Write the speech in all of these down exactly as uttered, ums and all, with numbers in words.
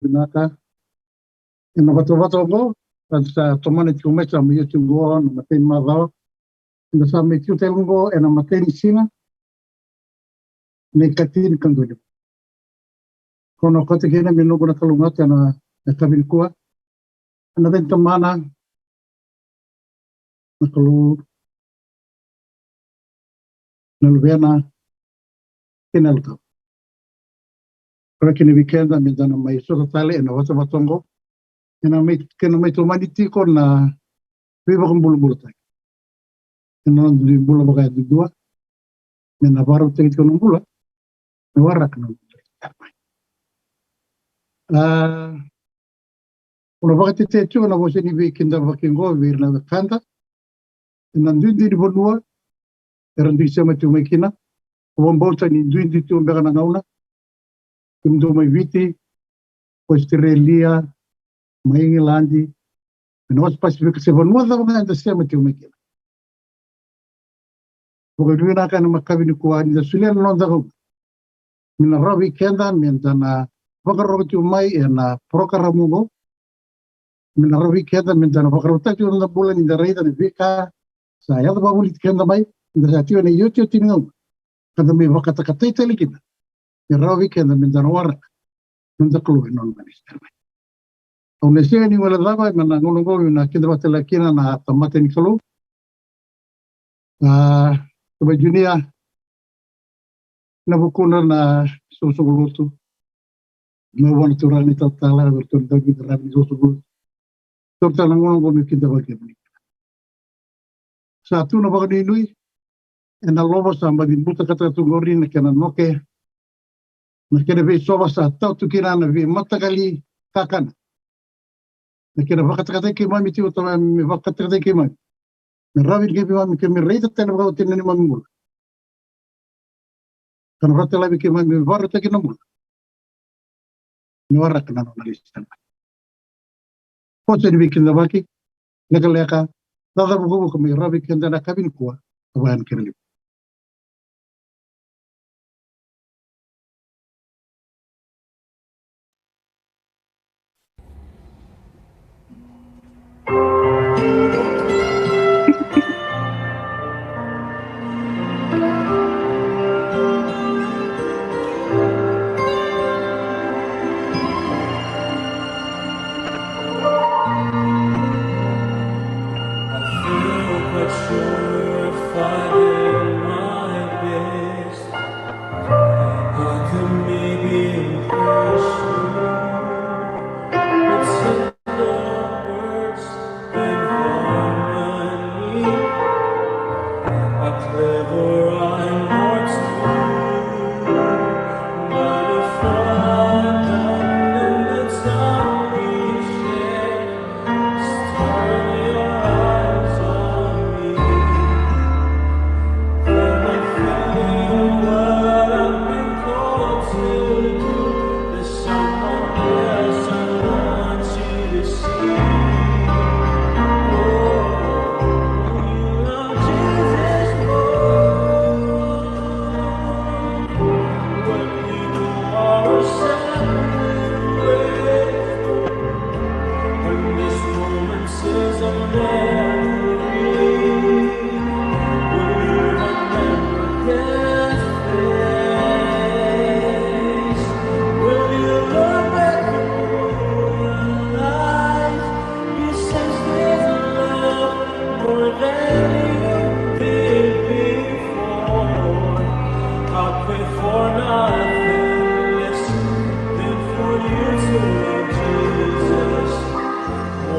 vinaka. Ena vatavata oqo, eda sa tomana tiko mai, sa mai oti oqo na imatai ni macawa. Eda sa mai tiko tale oqo ena imatai ni siga, na ikatini ka dua ni vula. Ko na okata kina me noqu na kalougata ena yakavi nikua. Ena yaca ni Tamana, na Kalou, na Luvena, kei na Yalo Tabu. Rau kina vei keda meda na mai sota tale ena vatavata oqo. Ena mai, kena mai tomani tiko na veivakabulabulataki ena noda dui bula vakayadudua, me na vakarautaki tiko na bula me waraka na noda. A, au na vakatetei tiko na vosa ni veikidavaki oqo vei ira na wekada ena duidui ni vanua era dui sema tiko mai kina. Au vakabauta ni duidui tiko beka na gauna, kemudou mai Viti, Ositerelia, mai Igiladi, mai na wasa Pasifika, se vanua cava ga eda sema tiko mai kina. Vakavinavinaka ena yakavi nikua ni da solia na noda gauna me na rawa vei keda meda na vakarorogo tiko mai ena porokaramu oqo, me na rawa vei keda meda na vakarautaki tiko na noda bula ni da raica na veika sa yaco vakavoliti keda mai, da sa tiko ena iotioti ni gauna ka da mai vakatakatai tale kina, me rawa vei keda meda na waraka na noda Kalou ena nona mani sere mai. Au na sega ni guilecava ena gauna oqo, au na kidavaka tale kina na tamata ni Kalou, a, Tamai Junia, na vukuna na soqosoqo lotu, na vua na turaga ni talatala, na vua na turaga ni soqosoqo lotu. Taura tale na gauna oqo meu kidavaki kemuni. Sa tu na vakanuinui ena lovo sa baci buta katakata tu qori, na kena noke, na kena veisova sa tau tu kina na veimataqali kakana. Na kena vakatakatai keimami tiko, Tamai, me vakatakatai keimami, me rawa vei keimami, keimami raica tale vakaoti na neimami bula, ka na vakatalavi keimami me vakarautaki na bula me waraka na nona lesu tale mai. Vosa ni veikidavaki, lekaleka, caca vukavuka mai rawa vei keda ena yakavi nikua. Ka vaya na kena levu. I feel quite sure if I did my best, I could maybe impress you. But simple words than harmony, a clever rhyme or two. But if I done in the time we share, When this moment says I'm never leaving, will you remember this face? Will you look back over your life? You sense there's a love more than you did before. I pray for nothing less than for you to love Jesus. Oh,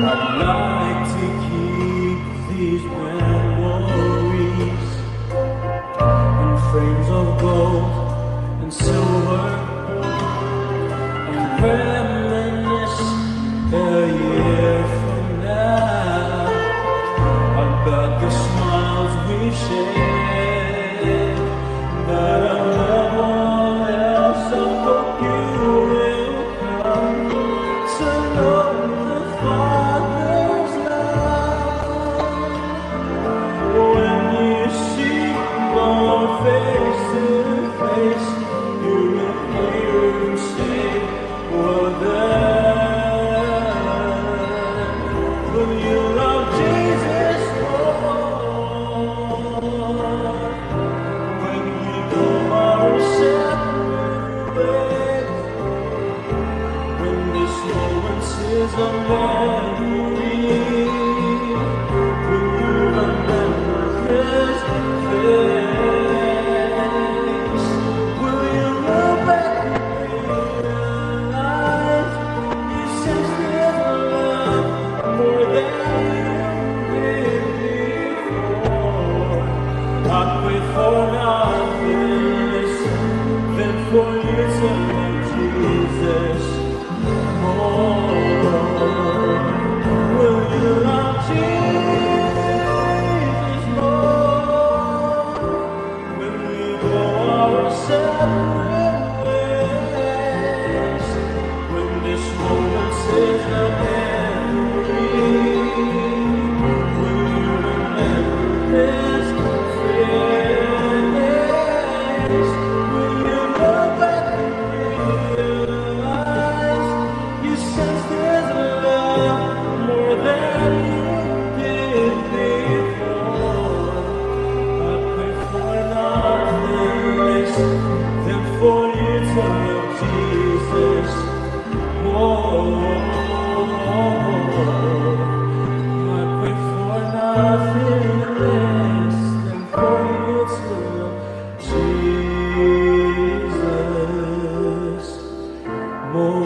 I'd like to keep these memories in frames of gold and silver and reminisce a year from now about the smiles we shared. But above all else, I hope you will come to know the Father's love when you see more face to face. For you to love Jesus more. Will you love Jesus more? When we go our separate ways, when this moment says no memory, will you remember this face? Will you look back and realize you sense there's a love more than you did before? I pray for nothing less than for you to love Jesus more. I pray for nothing less than for you to love Jesus more.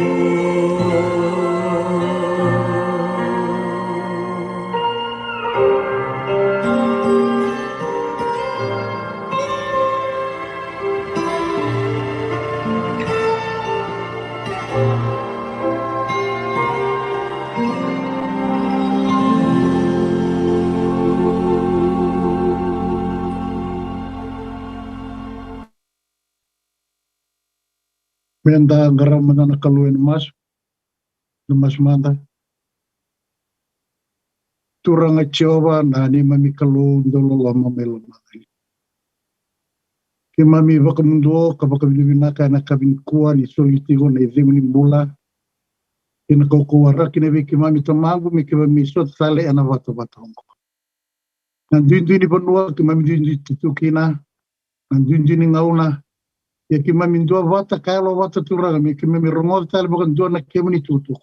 Meda qarava mada na Kalou ena masu. Na masu mada. Turaga Jiova, na neimami Kalou dau loloma mai lomalagi. Keimami vakamuduo ka vakavinavinaka ena yakavi nikua ni soli tiko na icegu ni bula kei na kaukauwa rawa kina vei keimami, Tamaqu, me keimami sota tale ena vatavata oqo. Na duidui ni vanua keimami duidui tu kina, na duidui ni gauna. Ia keimami duavata ka yalovata, Turaga, me keimami rogoca tale vakadua na kemuni itukutuku.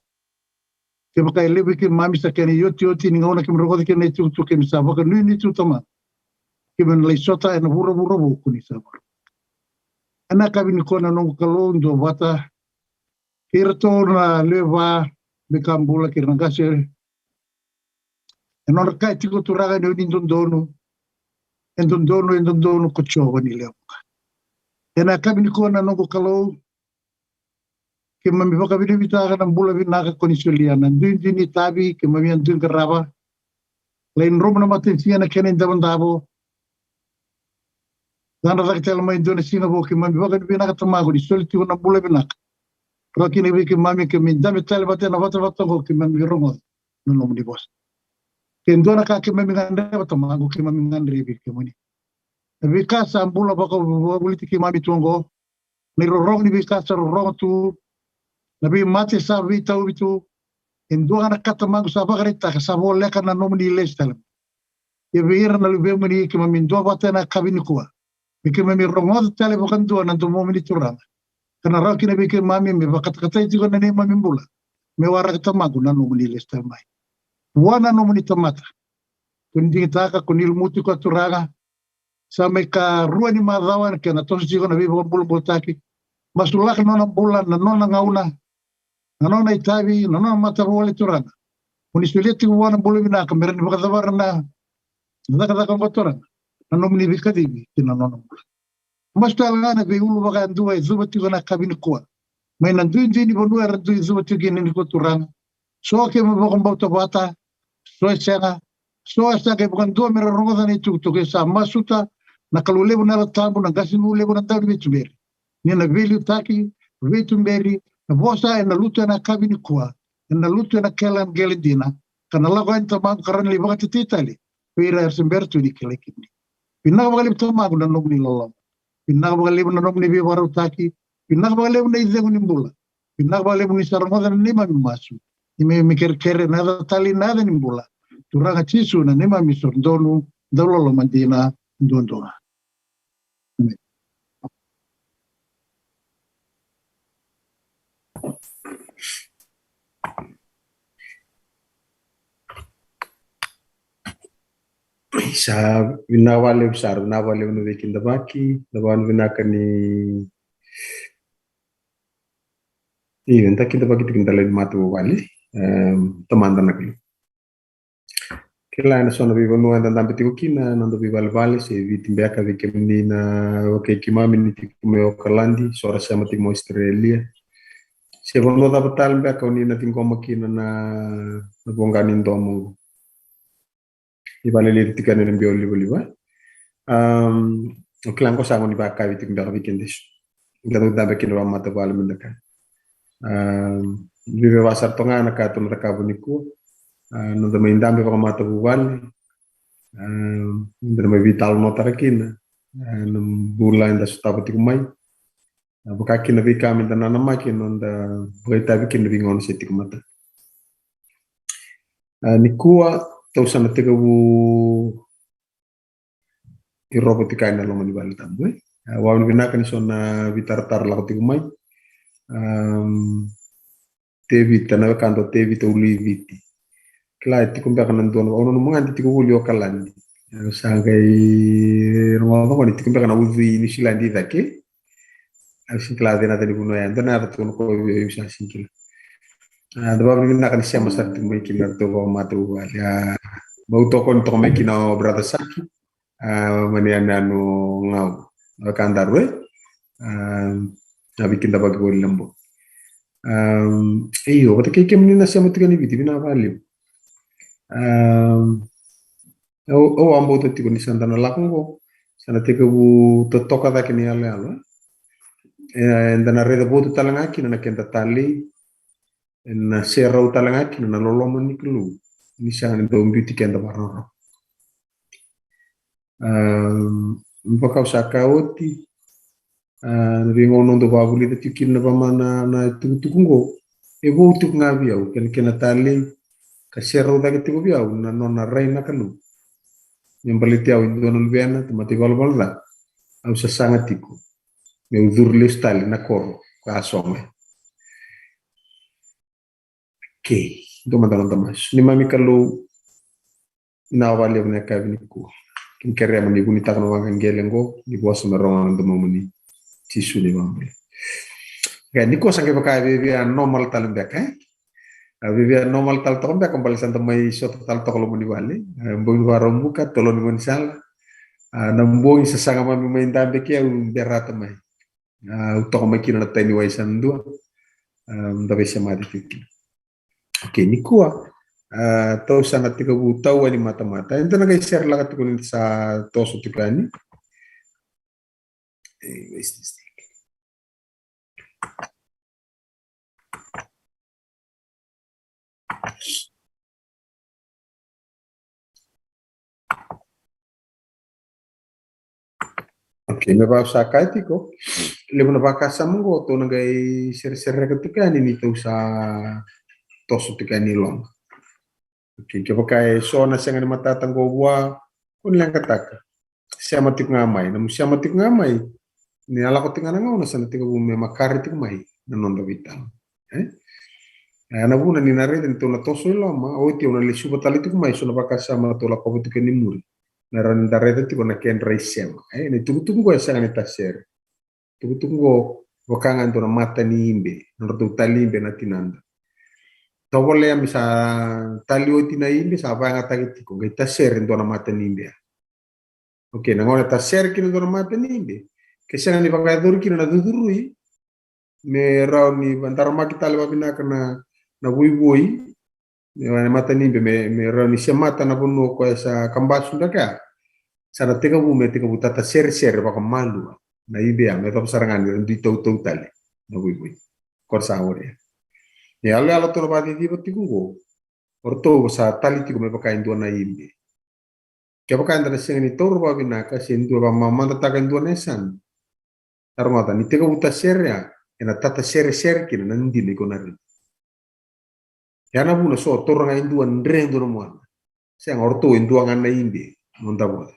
Kevaka e levu vei keimami sa kena iotioti ni gauna keimami rogoca kina na itukutuku, keimami sa vakanuinui tu, Tamaqu, keimami na lai sota ena vuravura vou ko ni sa vakarusa. Ena yakavi nikua, na noqu Kalou, duavata kei iratou na lewe va, veika bula kei ira na qase, e nodra kaya tiko, Turaga, ni o ni dodonu, e dodonu, e dodonu ko Jiova ni lewe vuqa. Ena yakavi nikua, na noqu Kalou, keimami vakavinavinakataka na bula vinaka ko ni solia, na duidui ni itavi keimami a dui qarava. Lai dromu na matanisiga na kena idavodavo. Cadra cake tale mai e dua na siga vou, keimami vakavinavinaka, Tamaqu, ni soli tiko na bula vinaka. Rawa kina vei keimami, keimami dabe tale vata ena vatavata oqo, keimami rogoca na nomuni vosa. Ke dua na ka keimami gadreva, Tamaqu, keimami gadrevi kemuni. Na veika sa bula vakavolivoliti keimami tu oqo, na irorogo ni veika sa rorogo tu, na veimate sa veitauvi tu, e dua ga na ka, Tamaqu, sa vakaraitaka sa voleka na nomuni lesu tale mai. Ia vei ira na luvemuni, keimami duavata ena yakavi nikua, me keimami rogoca tale vakadua na domomuni, Turaga, ka na rawa kina vei keimami me vakatakatai tiko na neimami bula, me waraka, Tamaqu, na nomuni lesu tale mai. Vua na nomuni tamata, ko ni digitaka, ko ni lumuti koya, Turaga, sa mai ka rua ni macawa ena kena toso tiko na veivakabulabulataki. Masulaka na nona bula, na nona gauna, na nona itavi, na nona matavuvale, Turaga. Mo ni solia tiko vua na bula vinaka me rawa ni vakacavara na cakacaka oqo, Turaga, na nomuni veikacivi ki na nona bula. Masu tale ga na veiulu vakayadua e cuva tiko ena yakavi nikua, mai na duidui ni vanua era dui cuva tiko kina nikua, Turaga. So keimami vakabauta vata, so e sega, so e sa qai vakadua me ra rogoca na itukutuku. E sa masuta na Kalou levu na Yalo Tabu, na qasenivuli levu na Dauniveituberi, ni na veiliutaki, veituberi, na vosa ena lutu ena yakavi nikua, ena lutu ena kele, qele dina, ka na lako yani, Tamaqu, ka rawa ni lai vakatetei tale vei ira era se bera tu ni kilai kemuni. Vinaka vakalevu, Tamaqu, na nomuni loloma. Vinaka vakalevu na nomuni veivakarautaki. Vinaka vakalevu na icegu ni bula. Vinaka vakalevu ni sa rogoca na neimami masu. Ni me, me kerekere ena yaca talei, na yaca ni bula, Turaga Jisu, na neimami isoro donu, dauloloma dina duadua ga. Amen. Sa vinaka vakalevu sara, vinaka vakalevu na veikidavaki, na vakavinavinaka ni, io, da kidavaki tiko na dela ni matavuvale, em, Tamada na Kalou. Kila ena so na veivanua eda dabe tiko kina, na noda veivalevale, se Viti beka, vei kemuni na wekai keimami ni tiko mai Okaladi, so ra sema tiko mai Australia. Se vanua cava tale beka o ni na ciqoma kina na, na voqa ni domo oqo. Ni valelei tiko yani ena biau livaliva. Um, o kila qo sa qo ni vakavi tiko beka vei keda eso. Qai dau dabe kina vakamatavuvale me da ka. Um, vivi vaka sara toka ga na ka tou na cakava nikua. Uh, noda mai dabe vakamatavuvale. Um, da na mai veitalanoataka kina. Uh, na bula eda sotava tiko mai. Uh, vaka kina veika me da nanamaki, noda vakaitavi kina na veigauna se tiko mata. Uh, nikua, tou sa na tekivu i rovo tiko yani na loma ni vale tabu, e. A, vavinavinaka ni so na veitaratara lako tiko mai. Um, Tevita, na wekada o Tevita Uluiviti. Kila e tiko beka na dua na, au nanuma ga ni tiko voli Okaladi. Au sa qai rogoca qo ni tiko beka na ucu i Niusiladi i cake. Au sega ni kila cei na yaca ni vanua ya, dua na yaca tu na ko, au sa sega ni kila. A, da vavinavinaka ni sema sara tu mai kina na ratou vakamatavuvale. A, meu tokoni toka mai kina o brother Saki. A, mani yanuyanu gau. A, ka daru, e? A, a, vei keda vakivoli na bo. A, io, vata kei kemuni na sema tiko ni Viti, vinaka vakalevu. A, Au, au a bauta tiko ni sa da na lako qo, sa na tekivu totoka cake ni yaloyalo, e. E, da na raica votu tale ga kina na keda talei, e, na serau tale ga kina na loloma ni Kalou, ni sega ni dau biuti keda vakarau. A, me vaka au sa kaya oti, a, na veigauna au dau vakavulica tiko kina na vamana na itukutuku qo. E vou tiko ga vei au, kena, kena talei, ka serau cake tiko vei au na nona rai na Kalou. Me baleti au e dua na luvena, tamata ivalavala ca. Au sasaga tiko meu curu lesu tale na koro ka sogo. Okei, dua mada noda masu. Neimami Kalou, vinaka vakalevu na yakavi nikua. Keimami kerea mo ni vunitaka na waqaqele qo, ni vosa me rogo na domomuni. Jisu na iVakabula. Okei, nikua sa qai vaka e viavia normal tale beka, e? A, viavia normal tale toka beka, baleta sa da mai sota tale toka loma ni vale. A, bogi ni Vakaraubuka, tolo ni gaunisala. A, na bogi sa saga mami mai dabe ke au berata mai. A, au toka mai kina na tai ni wai sa dua. A, da veisemati tiko kina. Okei, nikua, a, tou sa na tekivu tau yani matamata. Eda na qai sere laka tiko ni sa toso tiko yani. E, where is this thing? Okei, me vaka au sa kaya tiko, levu na vakasama qo tou na qai seresereka tiko yani ni tou sa toso tiko yani i loma. Okei, kevaka e so na sega ni matata qo vua, ko ni leqataka. Sema tiko ga mai, na mu sema tiko ga mai. Ni a lako tiko ga na gauna sa na tekivu me makare tiko mai na noda veitalanoa. E? E, na vuna ni na raica ni tou na toso i loma, oti au na lesuva tale tiko mai so na vakasama tou lakova tiko ni muri. Me rawa ni da raica tiko na kedra isema. E, na itukutuku qo e sega ni tasere. Tukutuku qo vaka ga e dua na mata ni ibe, nodratou tali ibe na tinada. Tovolea me sa tali oti na ibe, sa vakayagataki tiko, qai tasere e dua na mata ni ibe. Okei, na gauna e tasere kina e dua na mata ni ibe, ke sega ni vakayacori kina na cucurui, me rawa ni vadaramaki tale vavinaka na, na voivoi, me, na mata ni ibe, me, me rawa ni semata na vanua ko ya sa kabasu daka ya. Sa na tekivu me tekivu tataseresere vakamalua na ibe ya, me cava sara ga ni ra dui tautau tale na voivoi. Ko ra sa oria. E yaloyalo tou na vakaciciva tiko qo, o ratou sa tali tiko me vaka e dua na ibe. Kevaka eda na sega ni taura vakavinaka se dua vakamamadataka e dua na yasana. Sa rogoca, ni tekivu tasere ya, ena tataseresere kina na dina iko na raica. Ya na vuna so taura ga e dua, dre dua na muana. Sega, o ratou e dua ga na ibe, noda voca.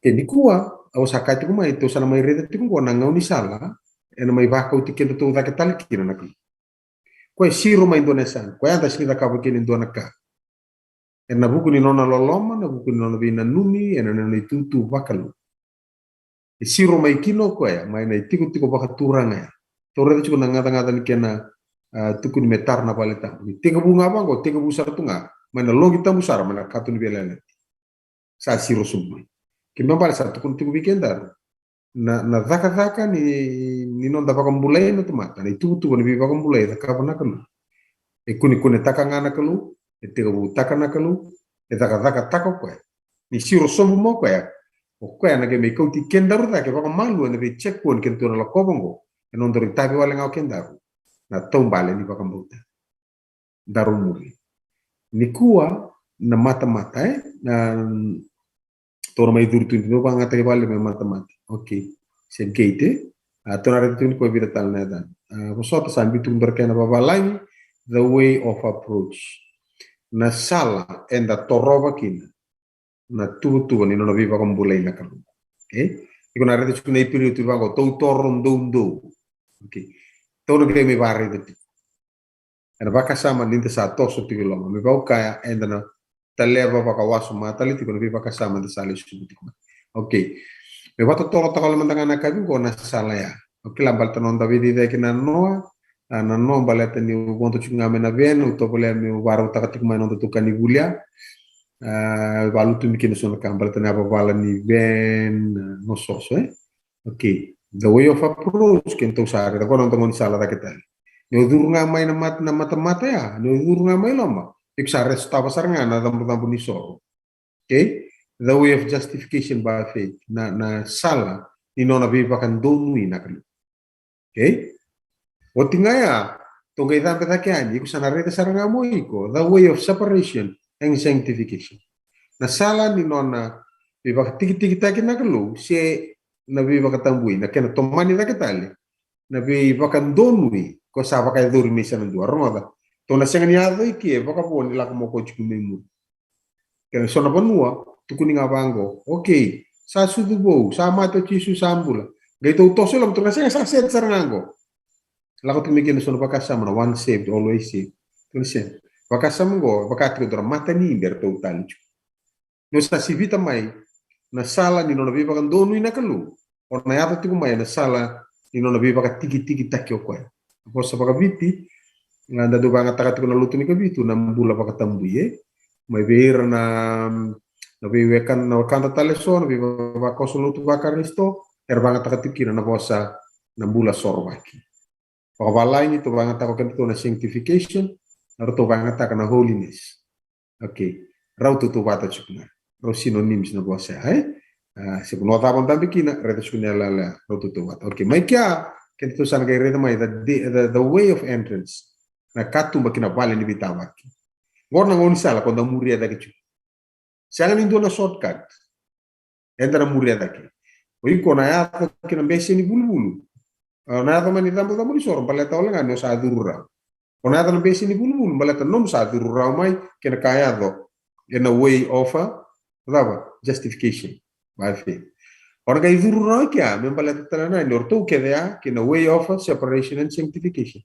Ke nikua, au sa kaya tiko mai, tou sa na mai raica tiko qo na gaunisala ena mai vakauti kedatou cake tale kina na Kalou. Koya e siro mai dua na yasana, koya eda sega ni cakava kina e dua na ka. Ena vuku ni nona loloma, na vuku ni nona veinanumi, ena nona itutu vakalou. E siro mai kina o koya mai na itikotiko vakaturaga ya. Tou raica tiko na gacagaca ni kena, a, tukuni me tara na vale tabu. Ni tekivu ga vaqo, tekivu sara tu ga mai na loqi tabu sara, mai na kato ni veiyalayalati. Sa siro sobu mai. Kena ibalebale sa tukuna tiko vei kedaru na, na cakacaka ni, ni noda vakabulai na tamata, na ituvatuva ni veivakabulai e cakava na Kalou. E kunekunetaka ga na Kalou, e tekivutaka na Kalou, e cakacakataka o koya. Ni siro sobu mai o koya, o koya na qai mai kauti kedaru cake vakamalua ena vei checkpoint kedatou na lakova oqo, ena nodaru itavi wale ga o kedaru na taubale ni vakabauta. Daru muri. Nikua na matamata, e? Na, tou na mai curu tu ni, tou vakayagataki vale me matamata. Okay. Se gate, e? A, tou na raica tu nikua e vica tale na yacana. A, vosota sa biu tu dua na kena vavalagi, the way of approach. Na sala eda torova kina na tuvatuva ni nona veivakabulai na Kalou. Okay? Iko na raica tiko na Iperiu tu vaqo, tou toro doudou. Okay. Tou na qai mai vakaraica tiko ena vakasama ni da sa toso tiko i loma. Me vaka ya eda na taleva vakawasoma tale tiko na veivakasama eda sa lai sobu tiko mai. Okay. Me vakatotolotaka wale mada ga na yakavi qo na sala ya. O kila baleta na noda veiciciyaki na noa, a, na noa baleta niu vodo tiko ga mai na van, au tovolea meu vakarautaka tiko mai na noda tukuni vuli ya. A, vakalutumi kina so na ka baleta na yavavala ni van, a, nososo, e? Okay. The way of approach, kedatou sa raica, qo na noda gaunisala cake tale. Niu curu ga mai na mat-, na matamata ya, niu curu ga mai loma, iko sa resitava sara ga na cabocabo ni soro. Okay? The way of justification by faith. Na, na sala ni nona veivakadonui na Kalou. Okay? Oti ga ya, tou qai cabe cake yani, iko sa na raica sara ga mo iko, the way of separation and sanctification. Na sala ni nona veivakatikitiki taki na Kalou, se na veivakatabui, na kena tomani cake tale na veivakadonui, ko sa vakayacori mai sa na dua. Rogoca, tou na sega ni yaco i ke vakavo ni lako mo ko tiko mai muri. Kena so na vanua, tukuni ga vaqo. Okay, sa sucu vou, sa mate o Jisu, sa bula. Qai tou toso i loma, tou na sega, sa set sara ga qo. Lako tu mai kina so na vakasama na once saved, always saved. Tou na sega. Vakasama qo, vaka tiko dua na matanibe eratou tali tiko. Niu sa sivita mai na sala ni nona veivakadonui na Kalou, o na yaco tiko mai na sala ni nona veivakatikitikitaki o koya. Na vosa vakaviti, na da dau vagataka tiko na lotu ni Kavitu na bula vakatabui, e? Mai vei ira na, na veiwekada, na wekada tale so, na veivavakoso lotu vaKarisito, era vagataka tiko kina na vosa na bula sorovaki. Vakavalagi tou vagataka o kedatou na sanctification, na ratou vagataka na holiness. Okay. Rau tautauvata tiko ga. Rau synonyms na vosa, e? A, se vanua cava o dabe kina, raica tiko na yalayala, rau tautauvata. Okay, mai kea, kedatou sa na qai raica mai, the, the, the way of entrance. Na katuba ki na vale ni veitavaki. Qo na gaunisala ko da muria cake tiko. Sega ni dua na shortcut. Eda na muria cake. O iko na yaco ki na bese ni vuluvulu. O na yaco mai ni cabocabo ni soro, baleta wale ga ni o sa curu rawa. O na yaco na bese ni vuluvulu, baleta nomu sa curu rawa mai, kei na ka yaco ena way of, a, cava? Justification by faith. O na qai curu rawa i kea, me baleta tale na ni o ratou kece ya, kei na way of separation and sanctification.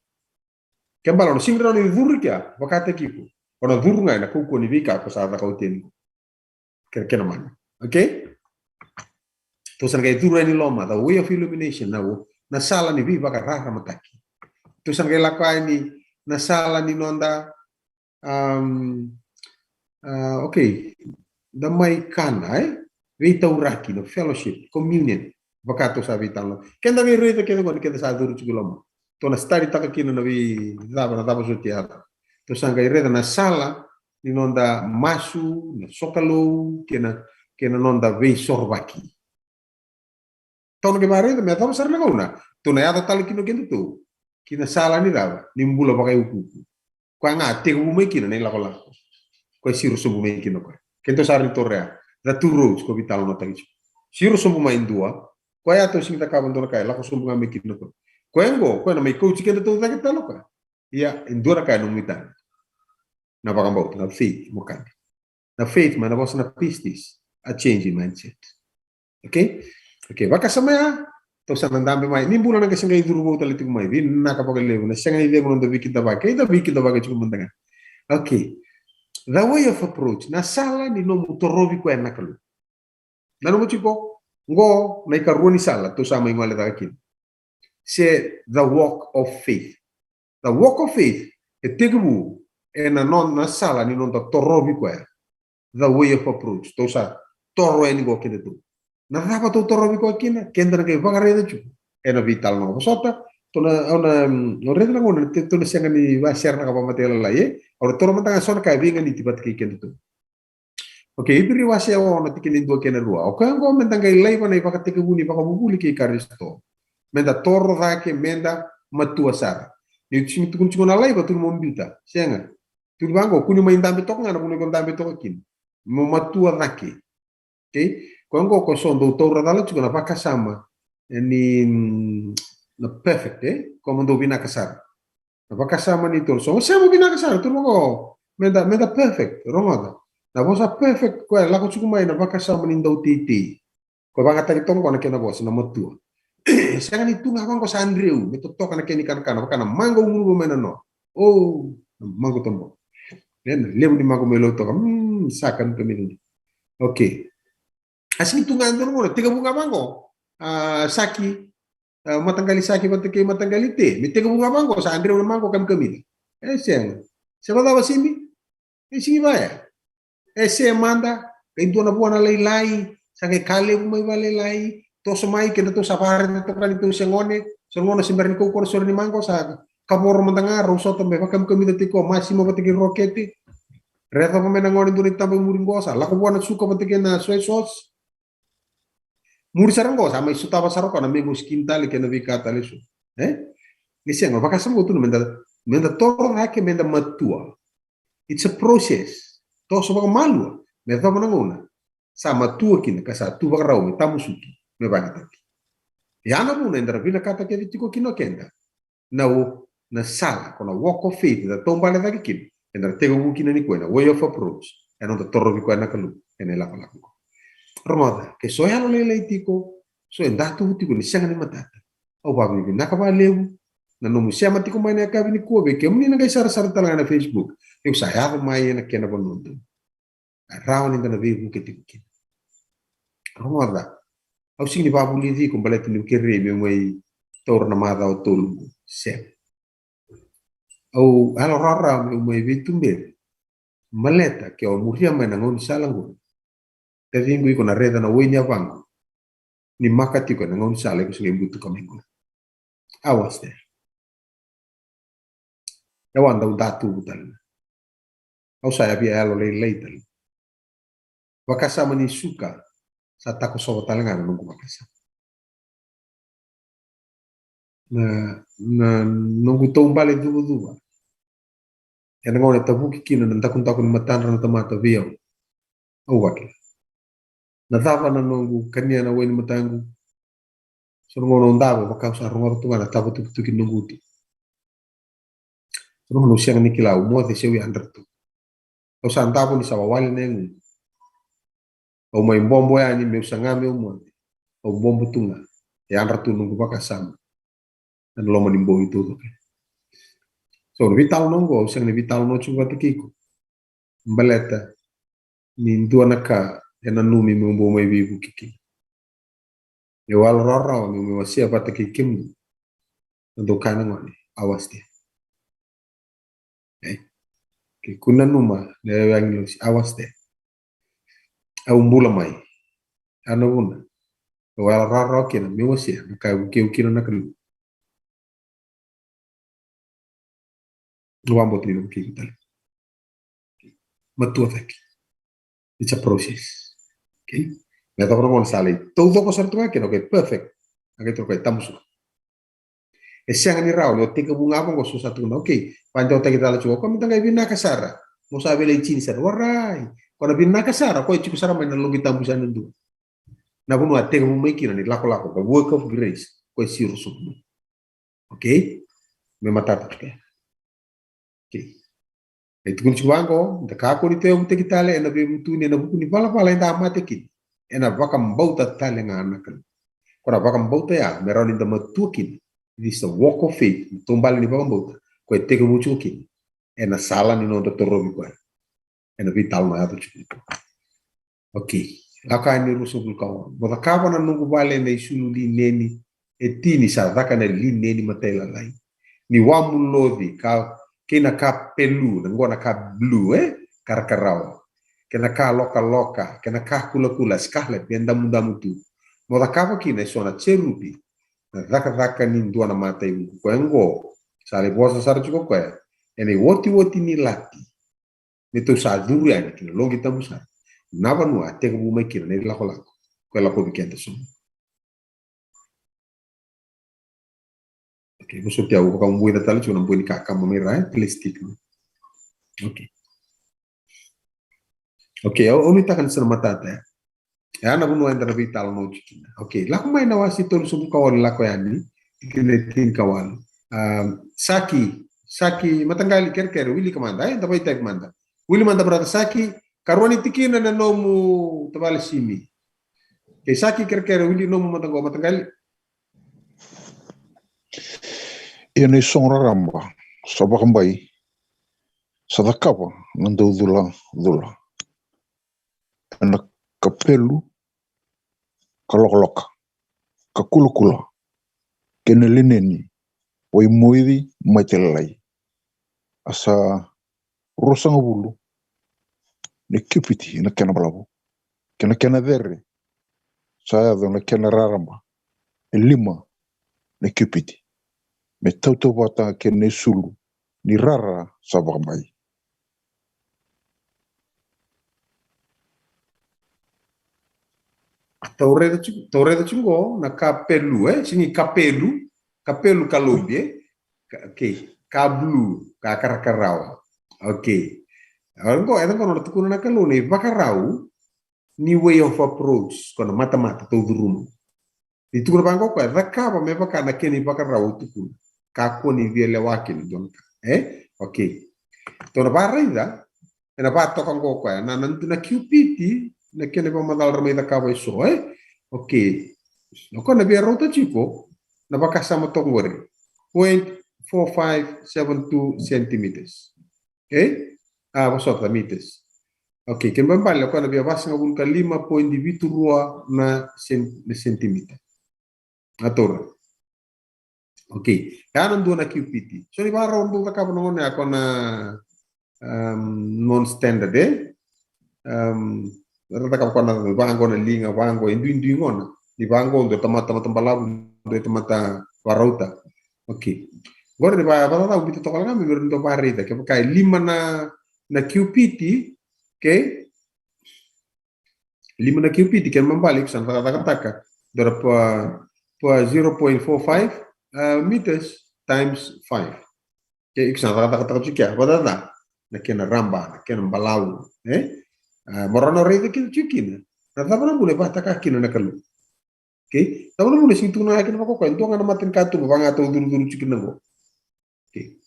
Ke bala o na sega ni rawa ni curu i kea vakataki iko, o na curu ga ena kaukaua ni veika ko sa caka oti yani. Kena, kena mana. Okay? Tou sa na qai curu yani loma, the way of illumination, na, na sala ni veivakararamataki. Tou sa na qai lako yani na sala ni noda, um, a, okay, da mai kana, e? Veitauraki, na fellowship, communion. Vaka tou sa veitalanoa. Keda qai raica kece qo ni keda sa curu tiko i loma. Tou na study taka kina na veicava, na cava soti e yaco. Tou sa qai raica na sala ni noda masu, na sokalou, kei na, kei na noda veisorovaki. Tou na qai vakaraica me yacova sara na gauna tou na yaco tale kina o kedatou ki na sala ni cava? Ni bula vakaiukuuku. Koya ga tekivu mai kina na ilakolako. Koya siro sobu mai kina o koya. Kedatou sa rawa ni taura ya the two roads ko veitalanoataki tiko. Siro sobu mai dua, koya tou sega ni cakava dua na ka, e lako sobu ga mai kina o koya. Koya oqo, koya na mai kauti kedatou cake tale o koya. Ia, e dua na ka e nomu itavi. Na vakabauta, na faith, mo kani. Na faith, mai na vosa na pistis, a change in mindset. Okay? Okay, vakasama ya, tou sa na dabe mai. Ni bula na qai se qai curu vou tale tiko mai. Vinaka vakalevu, na sega ni cegu noda veikidavaki. Eda veikidavaki tiko mada ga. Okay. The way of approach, na sala ni nomu torovi koya na Kalou. Nanuma tiko, qo na ikarua ni sala tou sa mai gole cake kina. Se the walk of faith. The walk of faith e tekivu ena nona sala ni noda torovi koya. The way of approach. Tou sa toro yani qo kedatou. Na cava tou torovi koya kina? Keda na qai vakaraica tiko ena veitalanoa. Vosota, tou na, au na, mm, au raica na gauna, tou na sega ni vasea na ka vakamatailalai, e? Au na toro mada ga so na ka e veiganiti vata kei kedatou. Okay, Iperiu wase ono tikina e dua kei na rua. O koya oqo meda qai laiva na ivakatekivu ni vakavuvuli kei Karisito. Meda toro cake, meda matua sara. Niu sega ni tukuna tiko na laiva, tukuna mo biuta. Sega. Tukuni vaqo, kua ni mai dabe toka ga na vanua iko dabe toka kina. Mo matua cake. Okay? Koya oqo ko so dau taura cala tiko na vakasama, e, ni, mm, na perfect, e? Ko mo dau vinaka sara. Na vakasama ni tolu. So, se mo vinaka sara, tolu vaqo. Meda, meda perfect, rogoca. Na vosa perfect, koya lako tiko mai na vakasama ni dau teitei. Ko vakayagataki toka qo na kena vosa, na matua. Sega ni tu ga vaqo sa dreu, me totoka na kena ikanakana, vaka na maqo gunuva mai na no. O, na maqo tobo. E, na levu ni maqo mai Lautoka, mm, sa kamikamica. Okay. A sega ni tu ga dua na gauna, tekivu ga vaqo. A, saki, a, mataqali saki vata kei mataqali te. Me tekivu ga vaqo, sa dreu na maqo kamikamica. E sega. Se vacava Simi? E sega ni vaya. E se mada, qai dua na vuana lailai, sa qai ka levu mai vakalailai, toso mai, kedatou sa vakaraica toka ni tou se gone, so na gauna se bera ni kaukaua na sore ni maqo, sa kavoro mada ga, rau sota me vakamikamica tiko, masima vata kei rokete. Raica mai na gone dua na itaba e muri qo, sa lako vua na suka vata kei na soy sauce. Muri sara qo, sa mai sotava sara o koya na mango skin tale kei na veika tale eso. E? Ni sega, vakasama qo tu na meda, meda toro cake, meda matua. It's a process. Toso vakamalua, me yacova na gauna sa matua kina, ka sa tu vakarau me tamusuki, me vakayagataki. Ia na vuna eda na vinakata kece tiko kina o keda. Na o, na sala, ko na walk of faith, eda taubale cake kina, eda na tekivu kina nikua, na way of approach, ena noda torovi koya na Kalou ena ilakolako qo. Rogoca, ke so yalolailai tiko, so e datuvu tiko ni sega ni matata. Au vakavinavinaka vakalevu na nomu sema tiko mai na yakavi nikua, vei kemuni na qai sarasara tale ga na Facebook. Au sa yaco mai ena kena vanua donu. E rawa ni da na veivuke tiko kina. Rogoca, au sega ni vakavulici iko baleta niu kerei meu mai taura na macawa tolu qo. Sega. Au yalo rawarawa meu mai veituberi. Baleta ke o muria mai na gaunisala qo, taciqu, iko na raica na wai ni yavaqu ni maka tiko ena gaunisala iko se qai butuka mai qo. I was there. Au a dau datuvu tale ga. Au sa yavia yalolailai tale ga. Vakasama ni suka sa takosova tale ga na noqu vakasama. Na, na noqu taubale cuvacuva. Ena gauna e tavuki kina na dakudaku ni matadra na tamata vei au. Au vakila. Na cava na noqu kania na wai ni mataqu? So na gauna au davo, vaka au sa rogoca tu ga na tavatukutuki ni noqu uti. So na gauna au sega ni kila, au moce se au yadra tu. Au sa davo ni sa wawale na yagoqu. Au mai bobo yani meu saga meu moce. Au bobo tu ga. E yadra tu noqu vakasama ena loma ni bogi taucoko. So na veitalanoa qo, au sega ni veitalanoa tiko vata kei iko. Baleta ni dua na ka e nanumi meu bau mai veivuke kina. Au yalo rawarawa meu mai wasea vata kei kemuni. Na dau kaya na gone, I was there. E? Ke kua ni nanuma na yau agilosi, I was there. Au bula mai. A na vuna au yalo rawarawa kina meu wasea na ka e vukei au kina na Kalou. Au vakabauta ni na vukei iko tale. Matua cake. It's a process. Okay? Me yacova na gauna sa lai taucoko sara tu ga kina, okay, perfect. A qai toro qai tamusuka. E sega ni rawa ni o tekivu ga vaqo so sa tukuna, okay, vakadewataki cala tiko, o koya mada qai vinaka sara. Mo sa veilaitini sara, warai. Ko na vinaka sara, ko e tiko sara mai na loqi tabu sa na dua. Na vanua a tekivu mai kina ni lakolako, the work of grace, ko e siro sobu mai. Okay? Me matata tu kea. Okay. E tukuni tiko vaqo, da kakua ni tauyavutaki tale ena veivutuni ena vuku ni valavala eda a mate kina. Ena vakabauta tale ga na Kalou. Ko na vakabauta ya me rawa ni da matua kina. This is a walk of faith, na taubale ni vakabauta. Ko e tekivu tiko kina ena sala ni noda torovi koya. Ena veitalanoa yaco tiko. Okay. Lako yani ruasagavulu ka ono. Mo cakava na noqu vale ena isulu lineni e tini, sa caka na lineni matailalai, ni wamuloci ka kei na ka pelu, na qo na ka blue, e? Karakarawa. Kei na ka lokaloka, kei na ka kulakula, scarlet, e damudamu tu. Mo cakava kina e so na cherubi, na cakacaka ni dua na mataivuku. Koya qo, sa lai vosa sara tiko koya, ena iotioti ni lati. Me tou sa curu yani ki na loqi tabu sara. Na vanua a tekivu mai kina na ilakolako. Koya lakovi keda so. Okay, vosoti au, vakavuita tale tiko na boi ni kakama mai ra, e, plastic, no? Okay. Okay, au, au nuitaka ni sa na matata, e. E a na vanua eda na veitalanoa tiko kina. Okay, lako mai na wase tolusagavulu ka walu, lako yani, tikina e tinikawalu. Um, Saki, Saki, mataqali kerekere, wilika mada, e, da vakaitavi mada. Wili mada, brother Saki, karua ni tikina na nomu tavale Simi. Kei Saki kerekere, wili nomu mada qo, mataqali. Ia na isogo raraba sa vakabai, sa cakava na dauculacula, ena kapelu, ka lokaloka, ka kulakula, kei na lineni vaimoici matailalai. A sa ruasagavulu na kiupiti na kena balavu, kei na kena cere sa yaco na kena raraba e lima na kiupiti, me tautauvata kei na isulu ni rara sa vakabai. Tou raica tiko, tou raica tiko qo na kapelu, e? Sega ni kapelu, kapelu ka lobi, e? Ka, okay. Ka blue, ka karakarawa. Okay. Oqo, e, qo na nona tukuna na Kalou na ivakarau ni way of approach, ko na matamata tou curuma. Ni tukuna vaqo o koya, cakava me vaka na kena ivakarau au tukuna. Kakua ni via lewa kina dua na ka. E? Okay. Tou na vakaraica, ena vakatoka qo o koya, na, na, na kiupiti, na kena ivakamacala ra mai cakava e so, e? Okay. O koya na via rauta tiko na vakasama toka qori. Point four five seven two centimeters. Okay? A, vosota, meters. Okay, kena ibalebale o koya na via vasagavulu ka lima point vitu rua na sen-, na sentimita. A taura. Okay. Ya na dua na kiupiti. So ni vakarau dau cakava na gone ya ko na, um, non-standard, e? Um, ra cakava ko na vaqo na liga, vaqo, e duidui gona. Ni vaqo dua tamata, tamata balavu, dua tamata varauta. Okay. Qori ni va, vacava au biuta toka ga me, me ra dau vakaraica. Kevaka e lima na, na kiupiti, okay? Lima na kiupiti, kena ibalebale iko sa na cakacakataka. Dua na pa, pa zero point four five, uh, meters times five. Ke iko sa na cakacakataka tiko kea, vacava na kena raba, na kena balavu, e? A, mo rawa ni raica kina tiko kina. Na cava na vuna e vakataka kina na Kalou? Okay? Cava na vuna e sega ni tukuna ga kina vaka o koya, dua ga na mata ni katuba, vaka ga tou curucuru tiko kina qo. Okay.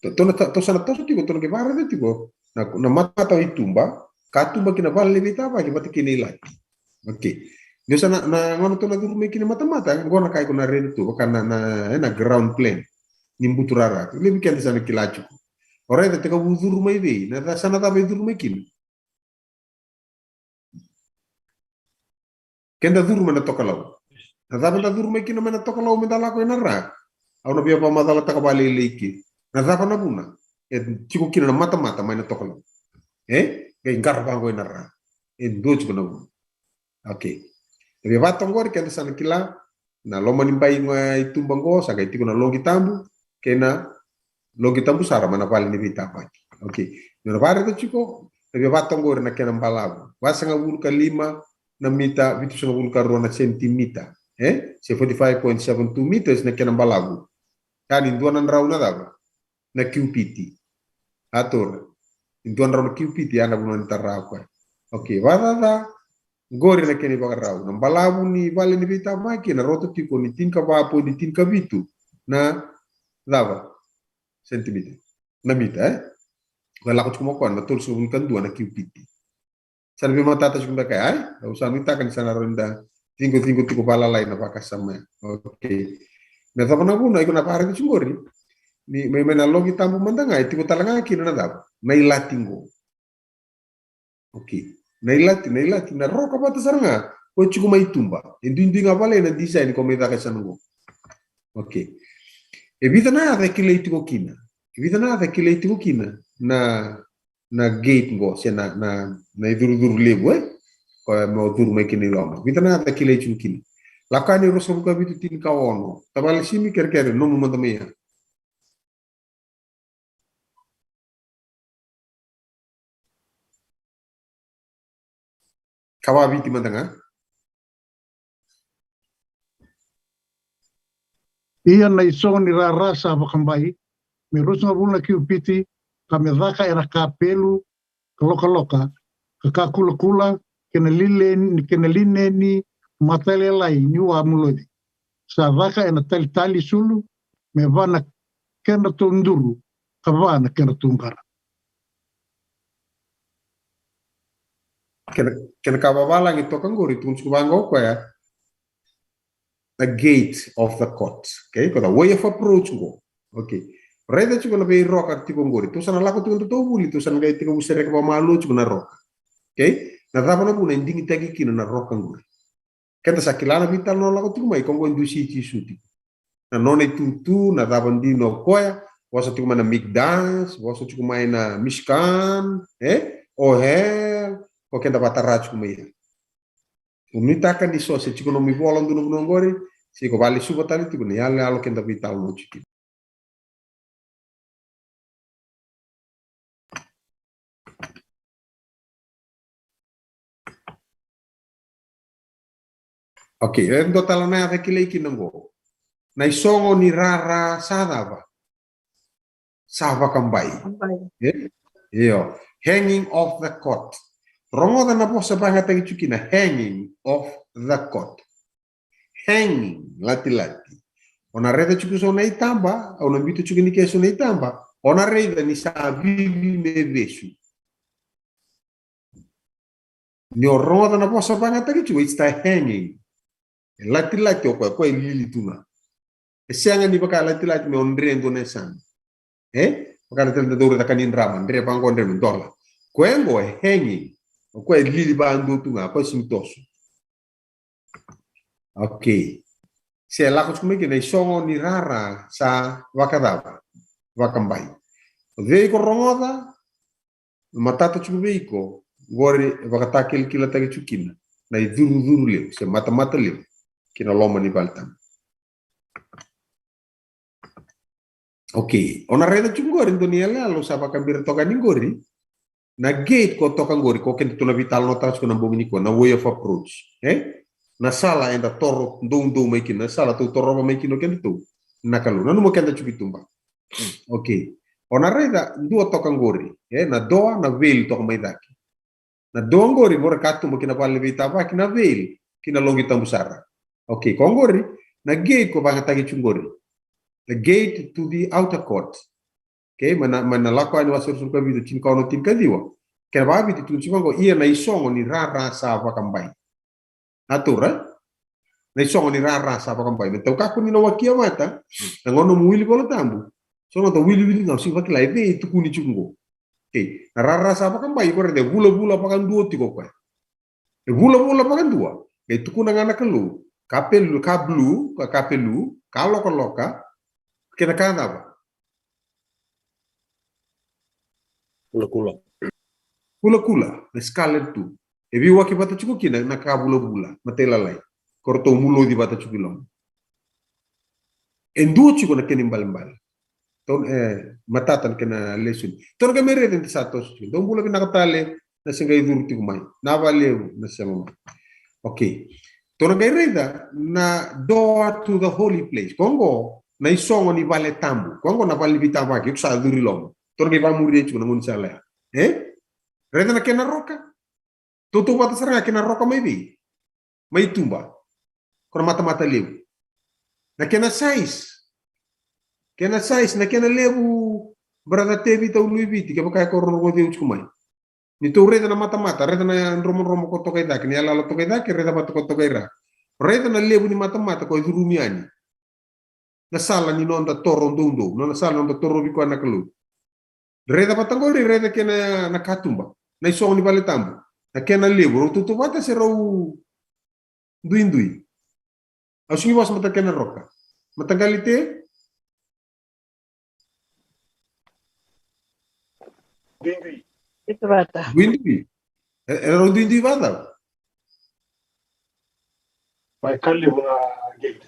Tou, tou na, tou sa na toso tiko, tou na qai vakaraica tiko na, na mata i tuba, katuba ki na vale ni veitavaki vata kei na ilati. Okay. Dua sa na, na gauna tou na curu mai kina matamata, qo na ka iko na raica tu, vaka na, na, e, na ground plan ni buturara. Levu keda sa na kila tiko. O raica, tekivu curu mai vei, na ca-, sa na cava e curu mai kina? Keda curu mai na tokalau. Na cava da curu mai kina mai na tokalau me da lako ena ra? Au na via vakamacalataka vakalailai kina. Na cava na vuna e tiko kina na matamata mai na tokalau? E? Qai qara vaqo ena ra. E dua tiko na vuna. Okay. E via vakatoka qori, keda sa na kila, na loma ni bai i tuba qo, sa qai tiko na loqi tabu, kei na loqi tabu sara mai na vale ni veitavaki. Okay. Ni na vakaraica tiko, e via vakatoka qori na kena balavu. Vasagavulu ka lima na mita, vitusagavulu ka rua na sentimita. E? Se forty-five point seven two meters na kena balavu. Ka ni dua na drau na cava? Na kiupiti. A taura. Ni dua na drau na kiupiti, ya na vanua ni tara o koya. Okay, vacava? Qori na kena ivakarau. Na balavu ni vale ni veitavaki, na rauta tiko ni tinikava poidi tinikavitu na cava? Sentimita. Na mita, e? Koya lako tiko mai o koya na tolusagavulu ka dua na kiupiti. Sa na veimatata tiko beka, ai? Au sa nuitaka ni sa na rawa ni da ciqociqo tiko vakalalai na vakasama ya. Okay. Na cava na vuna, iko na vakaraica tiko qori? Ni mai, mai na loqi tabu mada ga, e tiko tale ga kina na cava? Na ilati qo. Okay. Na ilati, na ilati, na roka vata sara ga ko tiko mai tuba. E duidui ga vale na design ko mai caka e sa na qo. Okay. E vica na yaca e kilai tiko kina. Vica na yaca kilai tiko kina na, na gate qo, se na, na, na icurucuru levu, e? Koya mo curu mai kina i loma. Vica na yaca kilai tiko kina. Lako yani ruasagavulu ka vitu, tinikaono. Tavale Simi, kerekere, nomu mada mai ya. Ka vakaviti mada ga. Ia na isogo ni rara sa vakabai, me ruasagavulu na kiupiti, ka me caka ena kapelu, ka lokaloka, ka kakulakula, kei na lineni, kei na lineni matailalai ni wa muloci. Sa caka ena talitali sulu, me va na kedratou duru, ka va na kedratou qara. Kena, kena ka vavalagi toka qori, tukuna tiko vaqo o koya, the gate of the court. Okay, ko the way of approach qo. Okay. Raica tiko na veiroka tiko qori. Tou sa na lako tiko, tou vuli, tou sa na qai tekivu sereka vakamalua tiko na roka. Okay? Na cava na vuna e digitaki kina na roka qori? Keda sa kila na veitalanoa lako tiko mai, ko qo e dusi Jisu tiko. Na nona itutu, na cava dina o koya, vosa tiko mai na Mikdash, vosa tiko mai na Mishkan, e? Ohel, ko keda vatara tiko mai ya. Au nuitaka ni so se tiko nomu ivola dua na vanua qori, se ko valesuva tale tiko na iyaloyalo keda veitalanoa tiko kina. Okay, e dua tale na yaca kilai kina qo. Na isogo ni rara sa cava? Sa vakabai. Vakabai. E? Io. Hanging of the court. Rogoca na vosa vagataki tiko kina, hanging of the court. Hanging, latilati. O na raica tiko so na itaba, o na biuta tiko ni ke so na itaba, o na raica ni sa vivi me vesu. Ni o rogoca na vosa vagataki tiko, it's the hanging. E latilati o koya, koya e lili tu ga. E sega ni vaka latilati me o dre dua na yasana. E? Vaka na tale da dau raica ka ni drama, dre vaqo, dre me dola. Koya qo e hanging. O koya e lili vadua tu ga, koya simi toso. Okay. Se lako tiko mai kina, na isogo ni rara sa vakacava? Vakabai. O cei ko rogoca? Matata tiko vei iko, qori e vakatakilakilataki tiko kina na icurucuru levu se matamata levu ki na loma ni vale tabu. Okay, o na raica tiko qori dua ni iyaloyalo sa vakabira toka yani qori. Na gate ko toka qori, ko keda tou na veitalanoataka tiko na bogi nikua, na way of approach, e? Na sala eda toro doudou mai kina, na sala tou torova mai kina o kedatou na Kalou. Nanuma keda tiko i tuba. Okay. O na raica dua toka qori, e, na doa, na veil toka mai cake. Na doa qori mo ra katuba ki na vale ni veitavaki, na veil ki na loqi tabu sara. Okay, ko qori na gate ko vagataki tu qori. The gate to the outer court. Okay, mai na, mai na Lako Yani wase ruasagavulu ka vitu, tinikaono, tinikaciwa. Kena vakaviti tukuna tiko qo, ia na isogo ni rara sa vakabai. A taura, e? Na isogo ni rara sa vakabai. Me tau kakua ni na wakia vata na gauna mo wili Vola Tabu. So na ta wiliwili ga, o sega vakila e vei e tukuni tiko qo. Okay, na rara sa vakabai, ko raica e vulavula vakadua tiko o koya. E vulavula vakadua. Qai tukuna ga na Kalou, ka pelu, ka blue, ka, ka pelu, ka lokaloka, kei na ka cava? Kulakula. Kulakula, na scarlet tu. E veiwaki vata tiko kina na ka vulavula, matailalai. Ko ratou muloci vata tiko i loma. E dua tiko na kena ibalebale. Tou, e, matata na kena lesoni. Tou na qai mai raica ni sa toso tiko. Dou bula vinaka tale na se qai curu tiko mai. Na valevu na sema mai. Okay. Tou na qai raica na door to the holy place. Ko qo na isogo ni vale tabu. Ko qo na vale ni veitavaki. Iko sa curu i loma. Tou na qai vamuria tiko na gaunisala ya. E? Raica na kena roka. Tautauvata sara ga kei na roka mai vei? Mai tuba. Ko na matamata levu. Na kena size. Kena size, na kena levu, brother Tevita, o Luiviti, kevaka e ko rorogo ceu tiko mai. Ni tou raica na matamata, raica na dromodromo ko toka i cake, ni yaloyalo toka i cake, raica vata ko toka i ra. Raica na levu ni matamata ko e curumi yani. Na sala ni noda toro doudou, na sala ni noda torovi koya na Kalou. Raica vata qori, raica kei na, na katuba, na isogo ni vale tabu. Na kena levu, rau tautauvata se rau duidui? Au sigi vosa mata kena roka. Mataqali te? Duidui. Ito vata. Duidui. E, e rau duidui vata. Mai Kalevu na gate.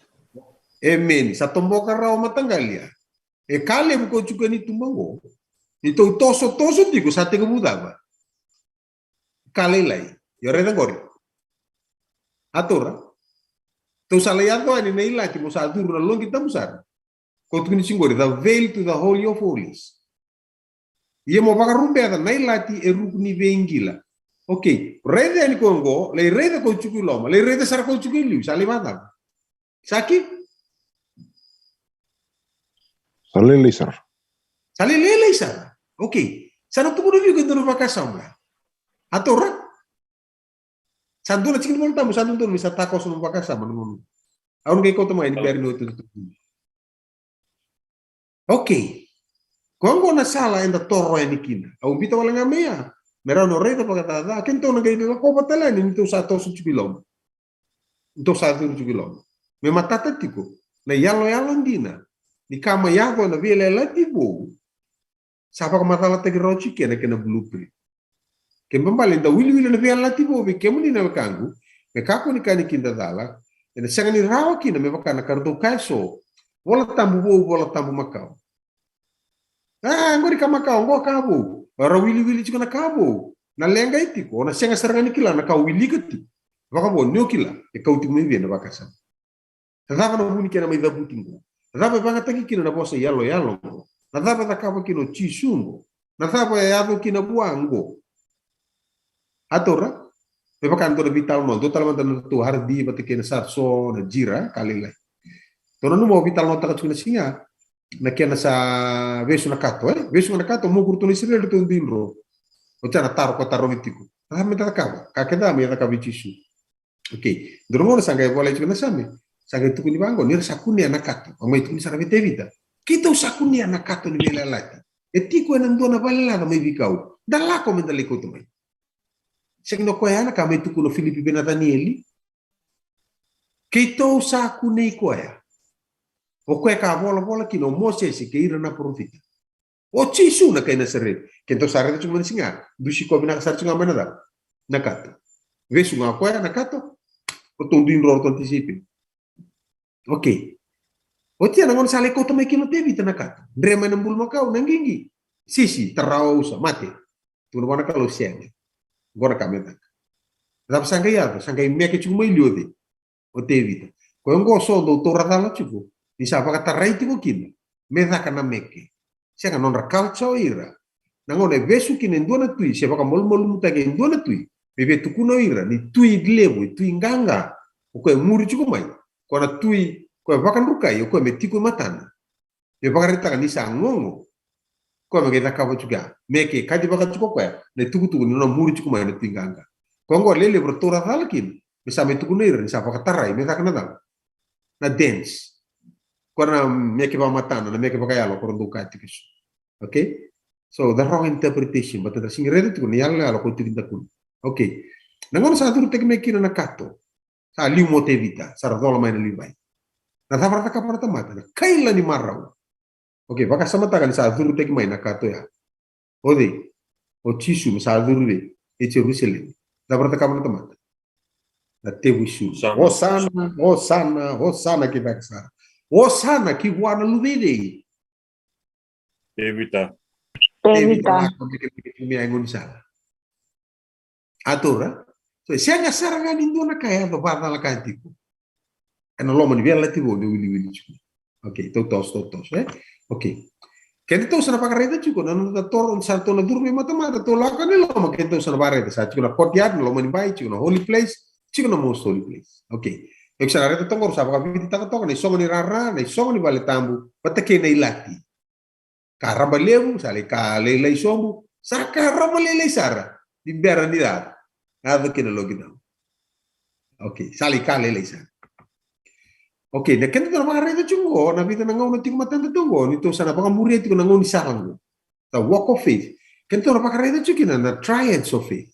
Emeni. Sa toboka rawa mataqali ya. E Kalevu ko cuka ni tuba qo. Ni tou tosotoso tiko sa tekivu cava? Ka lailai. Io raica qori. A taura. Tou sa lai yaco yani na ilati mo sa curu na loqi tabu sara. Ko tukuni tiko qori, the veil to the holy of holies. Ia mo vakarubeca na ilati e ruku ni veiqila. Okay, raica yani ko qo, lai raica ko cuku i loma, lai raica sara ko cuku i liu, sa lai vacava? Sa ki? Sa lailai sara. Sa lailai sara. Okay. Sa na tukuna vei iko e dua na vakasama. A taura. Sa dua na tiki ni Volatabu, sa dodonu me sa takoso na vakasama na gauna. Au na qai kauta mai ni bera ni oti. Okay. Ko qo na sala eda toro yani kina. Au bita wale ga mai ya. Me rawa ni raica vakacaca. Kedatou na qai lakova tale yani ni tou sa toso tiko i loma. Ni tou sa curu tiko i loma. Me matata tiko na iyaloyalo dina. Ni ka mai yaco ena veiyalayalati vou. Sa vakamacalataki rawa tiko ena kena blueprint. Ke babale da wiliwili na veiyalayalati vou vei kemuni na wekaqu, me kakua ni kani kida cala, ena sega ni rawa kina me vaka na ka ratou kaya so, Volatabu vou, Volatabu makawa. A, qori ka makawa, qo ka vou. Rau wiliwili tiko na ka vou. Na leqa e tiko, o na sega sara ga ni kila na ka o wilika tiko. Vakavo, ni o kila, e kau tiko mai vei na vakasama. Na cava na vu ni kena mai cavuti qo? Na cava e vagataki kina na vosa iyaloyalo qo? Na cava e cakava kina o Jisu qo? Na cava e yaco kina vua qo? A taura, me vaka na dua na veitalanoa, dua tale mada na tou hardi vata kei na sarso, na jira, ka lailai. Tou nanuma au veitalanoataka tiko na siga, na kena sa vesu na kato, e? Vesu ga na kato, mokuru tou na Isireli, ratou dui dro. Oti ya na taro ko tarogi tiko. Na cava me da cakava? Ka kece me cakava i Jisu. Okay. Dua na gauna sa qai volai tiko na Same. Sa qai tukuni vaqo, ni ra sa kunea na kato. Au mai tukuni sara vei Tevita. Keitou sa kunea na kato ni veiyalayalati. E tiko ena dua na valelaca mai veikau. Da lako me da lai kauta mai. Sega ni o koya na ka mai tukuna o Filipi vei Nacanieli. Keitou sa kunei koya. O koya ka volavola kina o Mosese kei ira na parofita. O Jisu na kai Nasareti. Kedatou sa raica tiko mai na siga. Dusi koya vinaka sara tiko ga mai na cava? Na kato. Vesu ga o koya na kato. Ratou dui dro ratou na tisaipeli. Okay. Oti ya na gauna sa lai kauta mai kina o Tevita na kato. Dre mai na bulumakau, na qiqi. Sisi, tarawa usa, mate. Tukuna vua na Kalou sega. Qo na ka me caka. Cava sa qai yaco? Sa qai meke tiko mai liu o cei? O Tevita. Koya qo so dau taura cala tiko. Ni sa vakatarai tiko kina me caka na meke. Sega, nodra culture o ira. Na gauna e vesu kina e dua na tui, se vakamalumalumutaki e dua na tui, me via tukuna o ira ni tui levu, e tui qaqa. O koya e muri tiko mai. Koya na tui, koya e vakadrukai, o koya me tiko e matana. Me vakaraitaka ni sa gogo. Koya me qai cakava tiko ya. Meke, kacivaka tiko o koya na itukutuku ni nona muri tiko mai na tui qaqa. Koya qo lelevu ra taura cala kina. Me sa mai tukuna ira ni sa vakatarai me caka na cala. Na dance. Koya na meke vakamatana, na meke vakayalo, ko ra dau kaya tiko eso. Okay? So, the wrong interpretation, but da sega ni raica tiko na iyaloyalo ko tiko ni dakuna. Okay. Na gauna sa curutaki mai kina na kato. Sa liu mai o Tevita, sa ra cola mai na Livai. Na cava ra cakava na tamata? Na kaila ni marau. Okay, vakasamataka ni sa curutaki mai na kato ya. O cei? O Jisu, me sa curu vei, e Jerusalemi. Cava ra cakava na tamata? Na tevu i sulu. Osana. Osana, Osana, Osana ki caka sara. Osana ki vua na luve i cei? Tevita. Tevita. Tevita, lako me ke, me ke, me ke, me ke, me ke, me ke, me ke, A taura. So, e sega sara ga ni dua na ka e yaco vakacalaka tiko. Ena loma ni veiyalayalati vou ni wiliwili tiko. Okay, tou toso, tou toso, e? Okay. Kedatou sa na vakaraica tiko na noda toro, sa tou na curu veimatamata, tou lako ni loma, kedatou sa na vakaraica, sa tiko na courtyard, na loma ni bai, tiko na holy place, tiko na most holy place. Okay. Iko sa na raica toka qo, sa vakavititaka toka na isogo ni rara, na isogo ni vale tabu, vata kei na ilati. Ka raba levu, sa lai ka lailai sobu, sa ka raba lailai sara. Ni bera ni yaco, yaco kina lockdown. Okay, sa lai ka lailai sara. Okay, na kedatou na vakaraica tiko qo, na vica na gauna tiko matada tu qo, ni tou sa na vakamuria tiko na gaunisala qo. The walk of faith. Kedatou na vakaraica tiko kina na triads of faith.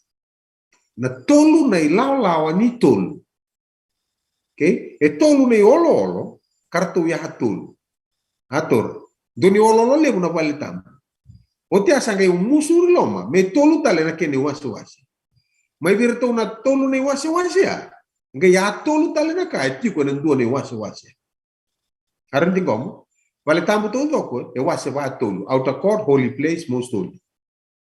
Na tolu na ilawalawa ni tolu. Okay? E tolu na ioloolo, ka ratou ya tolu. A taura. Dua na ioloolo levu na vale tabu. Oti ya sa qai musu uri loma me tolu tale na kena iwasewase. Mai vei iratou na tolu na iwasewase ya, qai a tolu tale na ka e tiko ena dua na iwasewase. A raica qo, vale tabu taucoko e wase va tolu: outer court, holy place, most holy.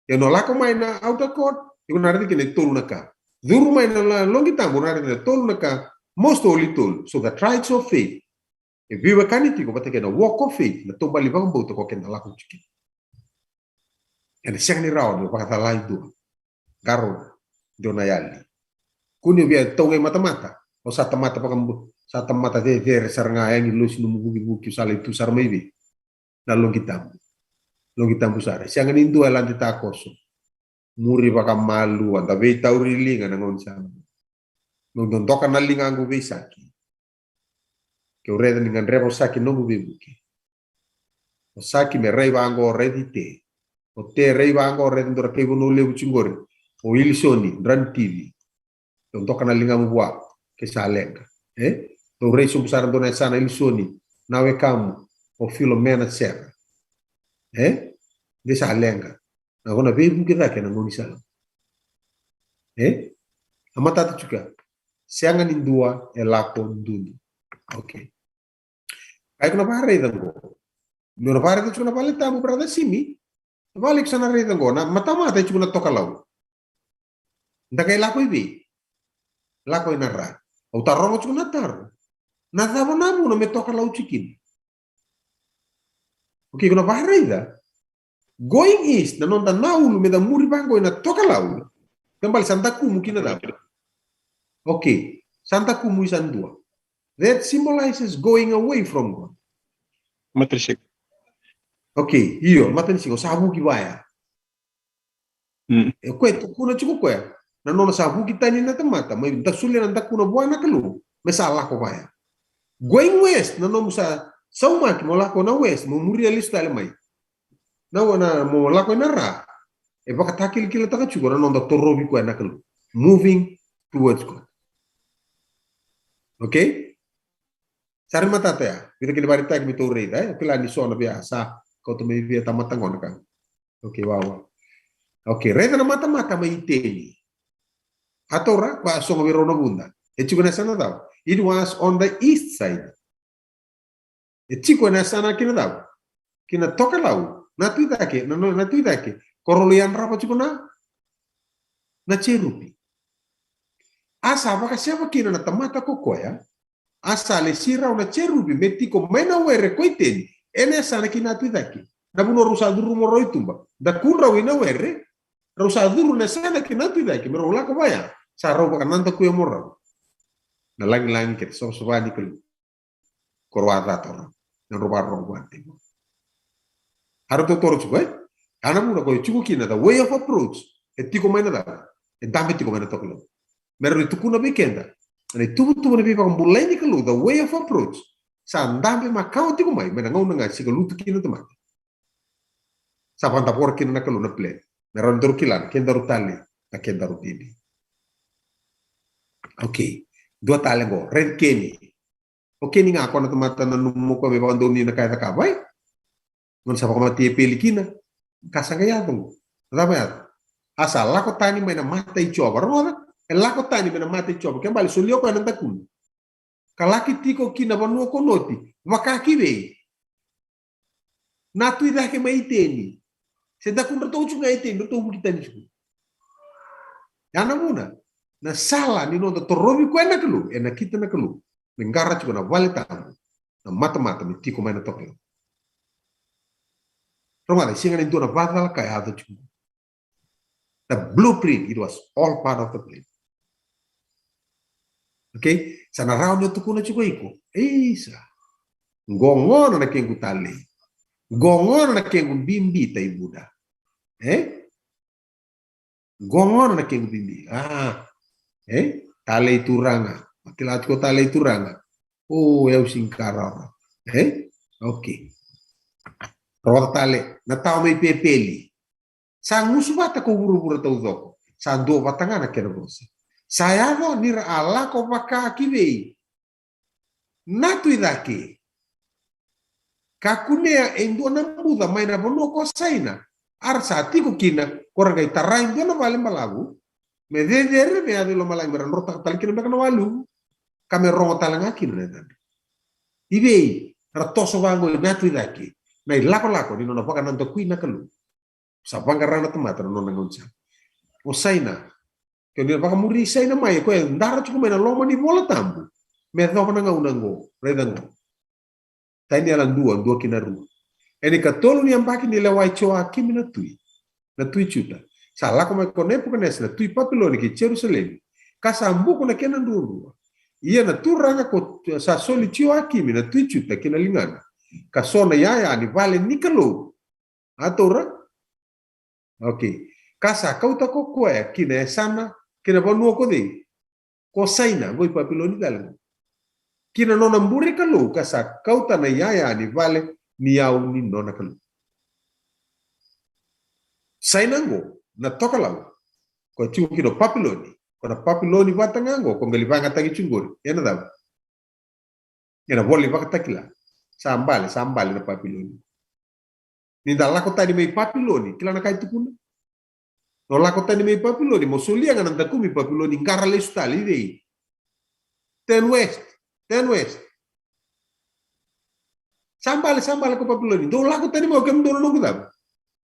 Ena lako mai na outer court, iko na raica kina e tolu na ka. Curu mai na loqi tabu, na raica na tolu na ka, most holy tolu. So the trials of faith e veiwekani tiko vata kei na walk of faith, na taubale vakabauta ko keda lako tiko kina. Ena sega ni rawa ni vakacala e dua. Qarauna, dua na yali. Kua ni via tauqai matamata. O sa tamata vakabu, sa tamata cecere sara ga, e agilosi nomu vukivuki, o sa lai tu sara mai vei na loqi tabu. Loqi tabu sara. Sega ni dua e lade takoso. Muri vakamalua, da veitauri liga na gauna sa. Meu dodoka na ligaqu vei Saki. Keu raica ni gadreva o Saki noqu veivuke. O Saki me rai vaqo, o raici Te. O Te rai vaqo, o raici dua na kai vanua levu tiko qori. O Ilisoni, drani T V. Dou doka na ligamu vua ke sa leqa. E? Dou rai sobu sara dua na yasana, Ilisoni, na wekamu, o Filomena Sera. E? De sa leqa. Na gauna veivuke cake na gaunisala. E? A matata tiko ya. Sega ni dua e lako donu. Okay. Ka iko na vakaraica qo. Ni o na vakaraica tiko na vale tabu, brother Simi. Na vale iko sa na raica qo, na matamata e tiko na tokalau. Da qai lako i vei? Lako ina ra. Au taroga tiko na taro. Na cava na vuna me tokalau tiko kina? Okay, iko na vakaraica. Going east, na noda naulu me da muri vaqo ina tokalau. Kena bale sa dakumu kina cava? Okay, sa dakumu i sa dua. That symbolizes going away from God. Matanisiga. Okay, io, matanisiga, o sa vuki vaya. Mm. E koya e tukuna tiko koya. Na nona sa vuki tani na tamata, mai da solia na dakuna vua na Kalou, me sa lako vaya. Going west, na nomu sa saumaki mo lako na west, mo muria lesu tale mai. Na, na, mo lako ina ra. E vakatakilakilataka tiko na noda torovi koya na Kalou. Moving towards God. Okay? Sa ri matata ya. Vica kina varitaki me tou raica, e? Kila ni so na via sa kauta mai via tamata gona ka. Okay, wawa. Okay, raica na matamata mai Iteni. A taura, va sogo vei rau na vuda. E tiko na yasana cava? It was on the east side. E tiko ena yasana kina cava? Kina tokalau, na tu i cake, na, na, na tu i cake. Ko rau lai yadrava tiko na, na jerupi. A sa vakaseva kina na tamata ko koya, a sa lesi rau na jerupi me tiko mai na were ko Iteni, ena yasana kina tu i cake. Na vanua rau sa curu mo rau i tuba. Dakudrau ina were, rau sa curu na yasana kina tu i cake, me rau lako vaya, sa rau vakanadakuya mo rau. Na lagilagi kei na savasava ni Kalou. Ko rau a cata o rau. Na rau vakarorogo vua na tevoro. A rau totoro tiko, e? A na vuna ko e tiko kina the way of approach. E tiko mai na cava? E dabe tiko mai na tokalau. Me rau ni tukuna vei keda. Na ituvatuva ni veivakabulai ni Kalou, the way of approach. Sa dabe makawa tiko mai, mai na gauna ga sika lutu kina tamata. Sa vakadavora kina na Kalou na plan. Me rau ni daru kila na kedaru tale, na kedaru bibi. Okay. Dua tale qo, raici Keni. O Keni ga ko na tamata nanuma o koya me vakadonui na ka e cakava, e? Gona sa vakamatei Epeli kina. Ka sa qai yaco qo. Cava yaco? A sa lako tani mai na mata i Jiova. Rogoca, e lako tani mai na mata i Jiova. Kena bale solia o koya na dakuna. Ka laki tiko ki na vanua ko Noti. Vaka ki vei? Na tu i cake mai Iteni. Se dakudratou tiko ga Iteni, ratou vuki tani tiko. Ya na vuna, na sala ni noda torovi koya na Kalou, e nakita na Kalou. Me qara tiko na vale tabu, na matamata me tiko mai na tokalau. Rogoca, e sega ni dua na vakacala ka e yaco tiko. The blueprint, it was all part of the plan. Okay? Sa na rawa ni o tukuna tiko iko. Isa. Qo gona na kequ talei. Qo gona na kequ bibi tai Vuda. E? Qo gona na kequ bibi. A. E? Talei turaga. Kila tiko talei turaga. O, e au siqarara. E? Okay. Rogoca tale. Na tawa mai Pepeli. Sa gusu vata ko vuravura taucoko. Sa dua vata ga na kena vosa. Sa yaco ni ra a lako vaka ki vei? Na tu i cake. Ka kunea e dua na buca mai na vanua ko Saina. A ra sa tiko kina, ko ra qai tara e dua na vale balavu me cecere me yaco i lomalagi, me ra drotaka tale kina beka na waluvu, ka me rogo tale ga kina na yacadra. I vei? Ra toso vaqo i Natu i cake, na ilakolako ni nona vakanadakui na Kalou. Sa vaqara na tamata na nona gaunisala. O Saina, ke ni vakamuri Saina mai, e koya e dara tiko mai na loma ni Vola Tabu me yacova na gauna oqo. Raica oqo. Taniela dua, dua ki na rua. Ena ikatolu ni yabaki ni lewa i Joakimi na tui, na tui Juta, sa lako mai ko Nepukanesa na tui Papiloni ki Jerusalemi, ka sa buku na kena druadrua. Ia na Turaga ko sa soli Joakimi na tui Juta ki na ligana, ka so na iyaya ni vale ni Kalou. A taura? Okay. Ka sa kauta ko koya ki na yasana, ki na vanua ko cei? Ko Saina, qo i Papiloni tale qo. Ki na nona bure kalou, ka sa kauta na iyaya ni vale ni yau ni nona kalou. Saina qo na tokalau, ko tiko kina o Papiloni, ko na Papiloni vata ga qo ko qai vakayagataki tiko qori ena cava? Ena vola ni Vakatakila. Sa bale, sa bale na Papiloni. Ni da lako tani mai Papiloni, kila na ka e tukuna? Ni o lako tani mai Papiloni, mo solia ga na dakumi Papiloni, qara lesu tale i vei? Ten west, ten west. Sa bale, sa bale ko Papiloni. Dou lako tani mai, o kemudou na noqu cava?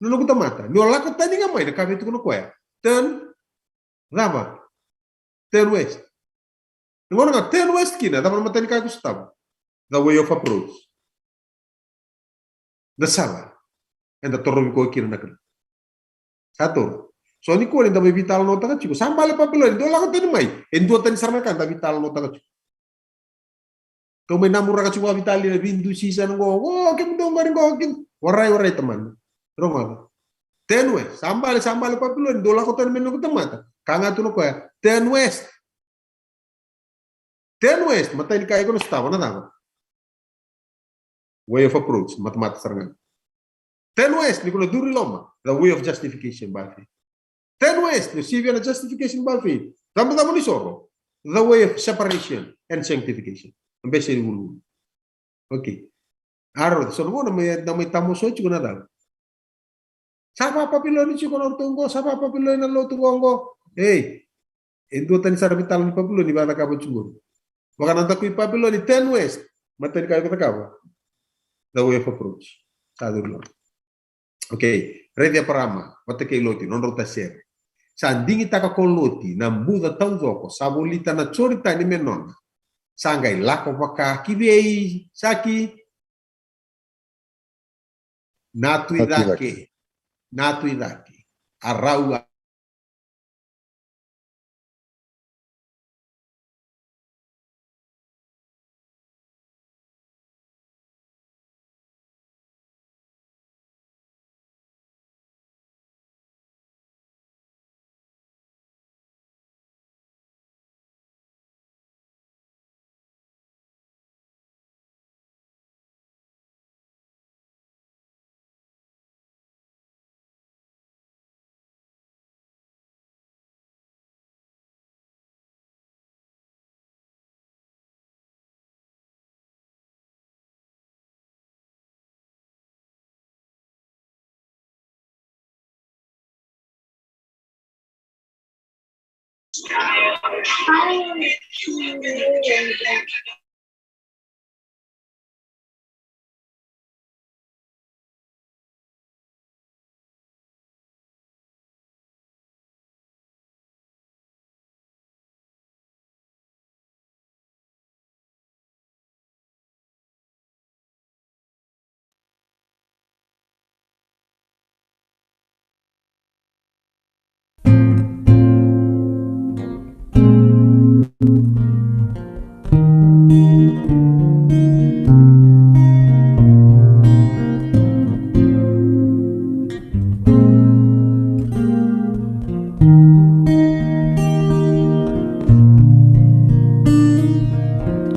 Na noqu tamata. Ni o lako tani ga mai, na ka vei tukuna koya? Ten cava? Ten west. Na gauna ga ten west kina, cava na matai ni ka e ko sotava? The way of approach. Na sala eda torovi koya kina na Kalou. Sa toro. So ni kua ni da mai veitalanoataka tiko, sa bale Papiloni, dou lako tani mai. E dua tani sara na ka da veitalanoataka tiko. Tou mai namuraka tiko vakaveitalia na veidusi sa na qo, o kemudou qori qo, kemudou. Warai, warai tamana. Rogoca. Ten west, sa bale, sa bale Papiloni, dou lako tani mai na noqu tamata. Ka ga tu na koya, ten west. Ten west, matai ni ka iko na sotava na cava? Way of approach, matamata sara ga. Ten west, ni ko na curu i loma, the way of justification by faith. Ten west, ni sivia na justification by faith. Cava, cava ni soro? The way of separation and sanctification. Na bese ni ululu. Okay. Aro, so na gauna mai, da mai tamoso tiko na cava? Sa va Papiloni tiko na lotu qo, sa va Papiloni na lotu qo. Ei, e dua tani sara vitala ni Papiloni vacakava tiko. Vakanadakui Papiloni, ten west. Matai ni ka iko cakava, the way of approach. Sa curu i loma. Okay, raici Eparama vata kei Loti, nodrau tasere. Sa digitaka ko Loti na buca taucoko, sa volita na Joritani me nona. Sa qai lako vaka ki vei? Sa ki Natu i cake. Natu i cake. A rau a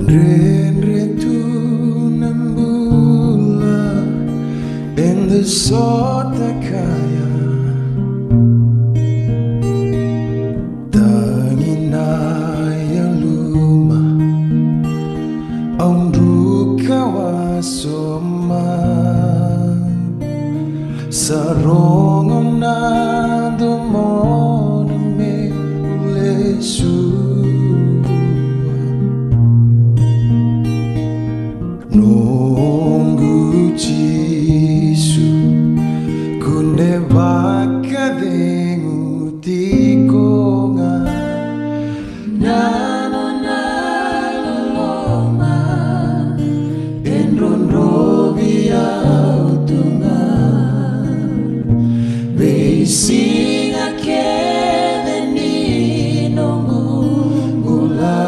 Dredre tu na bula eda sota kaya. Tagi na yaluma, au druka wasoma. Sa rogo na domona me'u lesu. Noqu Jisu, kune vakacegu tiko ga. Na nona loloma e drodrovi au tu ga. Veisiga kece ni noqu bula,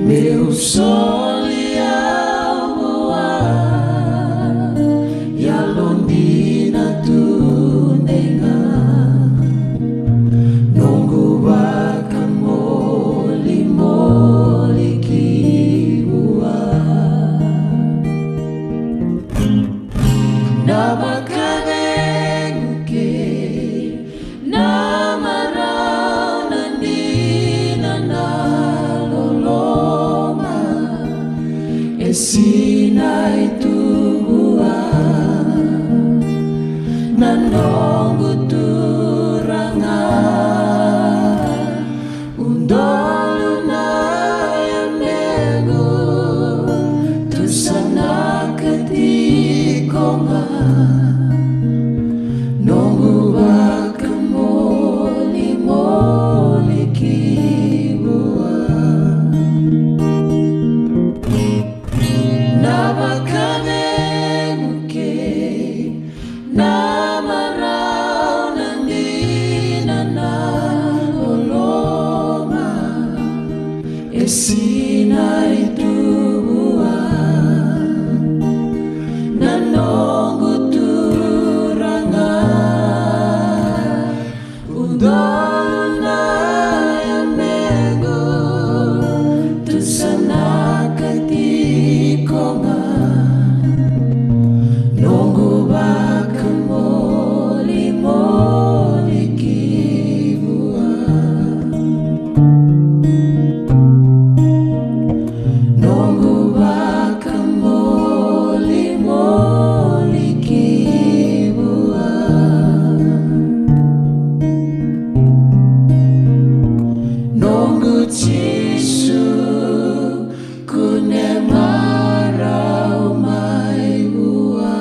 me'u soli au vua, yalodina tudei ga. Noqu vakamolimoli ki vua. Na vakacegu kei na marau, na dina, na loloma e sinai tu vua. Na noqu Turaga, udolu na yamaqu, tu sa naka tiko ga. Noqu vakamolimoli ki vua. Na vakacegu kei na marau, na dina, na loloma e sinai tu vua. Na noqu Turaga, udolu na yamaqu, tu sa naka tiko ga. Noqu vakamolimoli ki vua. Noqu vakamolimoli ki vua. Noqu Jisu, kune marau mai vua.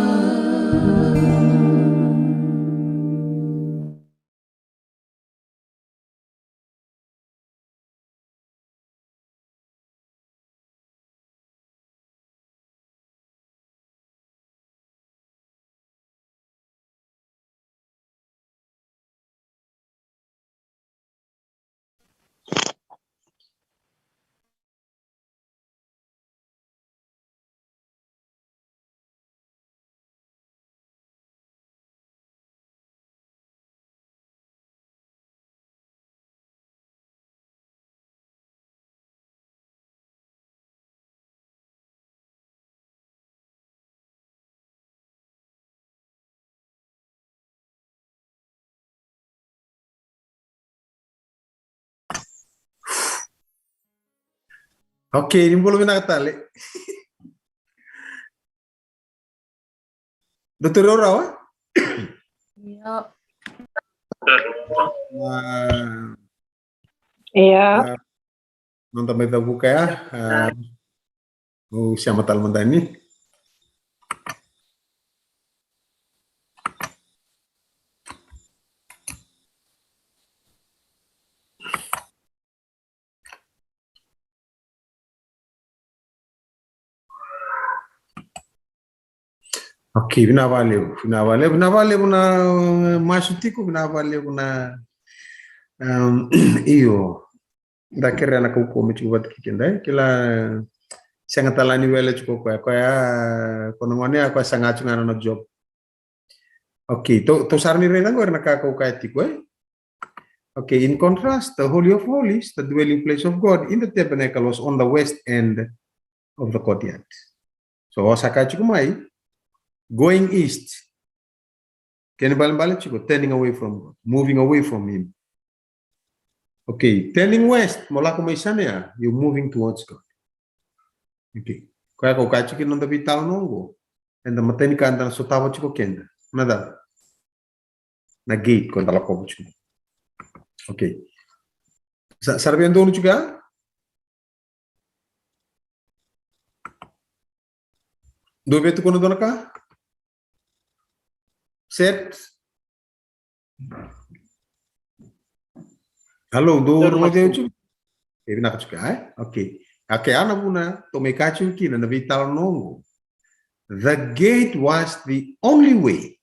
Okay, ni bula vinaka tale. Doutor Rawa? Io. Ah, io. Ah, noda mai cavuka ya. Ah, au sema tale mada ni. Okay, vinaka vakalevu, vinaka vakalevu, vinaka vakalevu na, eh, masu tiko, vinaka vakalevu na, em, io, da kerea na kaukauwa me tiko vata kei keda, eh, kila, sega tale ni wele tiko koya, koya, ko na gone ya, koya saga tiko ga na nona job. Okay, tou, tou sa rawa ni raica qori na ka kau kaya tiko, eh? Okay, in contrast, the Holy of Holies, the dwelling place of God in the tabernacle, was on the west end of the courtyard. So, o sa kaya tiko mai, going east. Kena ibalebale tiko, turning away from God, moving away from Him. Okay, turning west, mo lako mai sana ya, you're moving towards God. Okay. Koya kau kaya tiko kina noda veitalanoa oqo. Eda matai ni ka eda na sotava tiko keda. Na cava? Na gate ko eda lakova tiko. Okay. Sa, sa ra via donu tiko ya? Dou via tukuna dua na ka? Set. Hello, dou rogoca au tiko? E vinaka tiko, e? Okay. Okay, a na vuna tou mai kaya tiko kina na veitalanoa oqo. The gate was the only way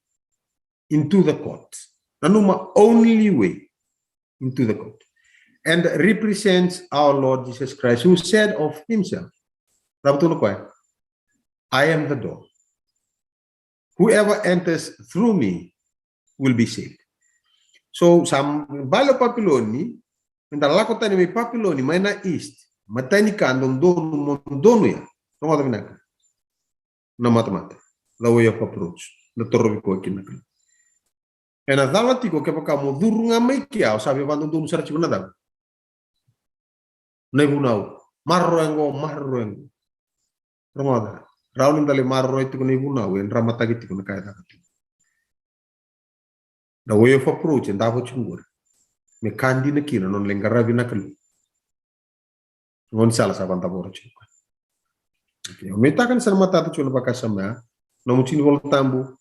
into the court. Nanuma, only way into the court. And represents our Lord Jesus Christ, who said of himself, cava tukuna o koya? "I am the door. Whoever enters through me will be saved." So, sa bale o Papiloni, eda lako tani mai Papiloni, mai na east, matai ni ka dodonu mo donu ya. Rogoca vinaka. Na matamata. The way of approach. Na torovi koya kina na Kalou. Ena cala tiko kevaka mo curu ga mai kea, o sa via vakadodonu sara tiko na cava? Na ivunau. Maroroya qo, maroroya qo. Rogoca. Rawa ni da lai maroroya tiko na ivunau, e dramataki tiko na ka e caka tiko. Na way of approach e davo tiko qori. Me ka dina kina na nona lai qaravi na Kalou. Gaunisala sa vakadavora tiko. Okay, o me taka ni sa na matata tiko na vakasama ya. Nomu tiki ni Vola Tabu.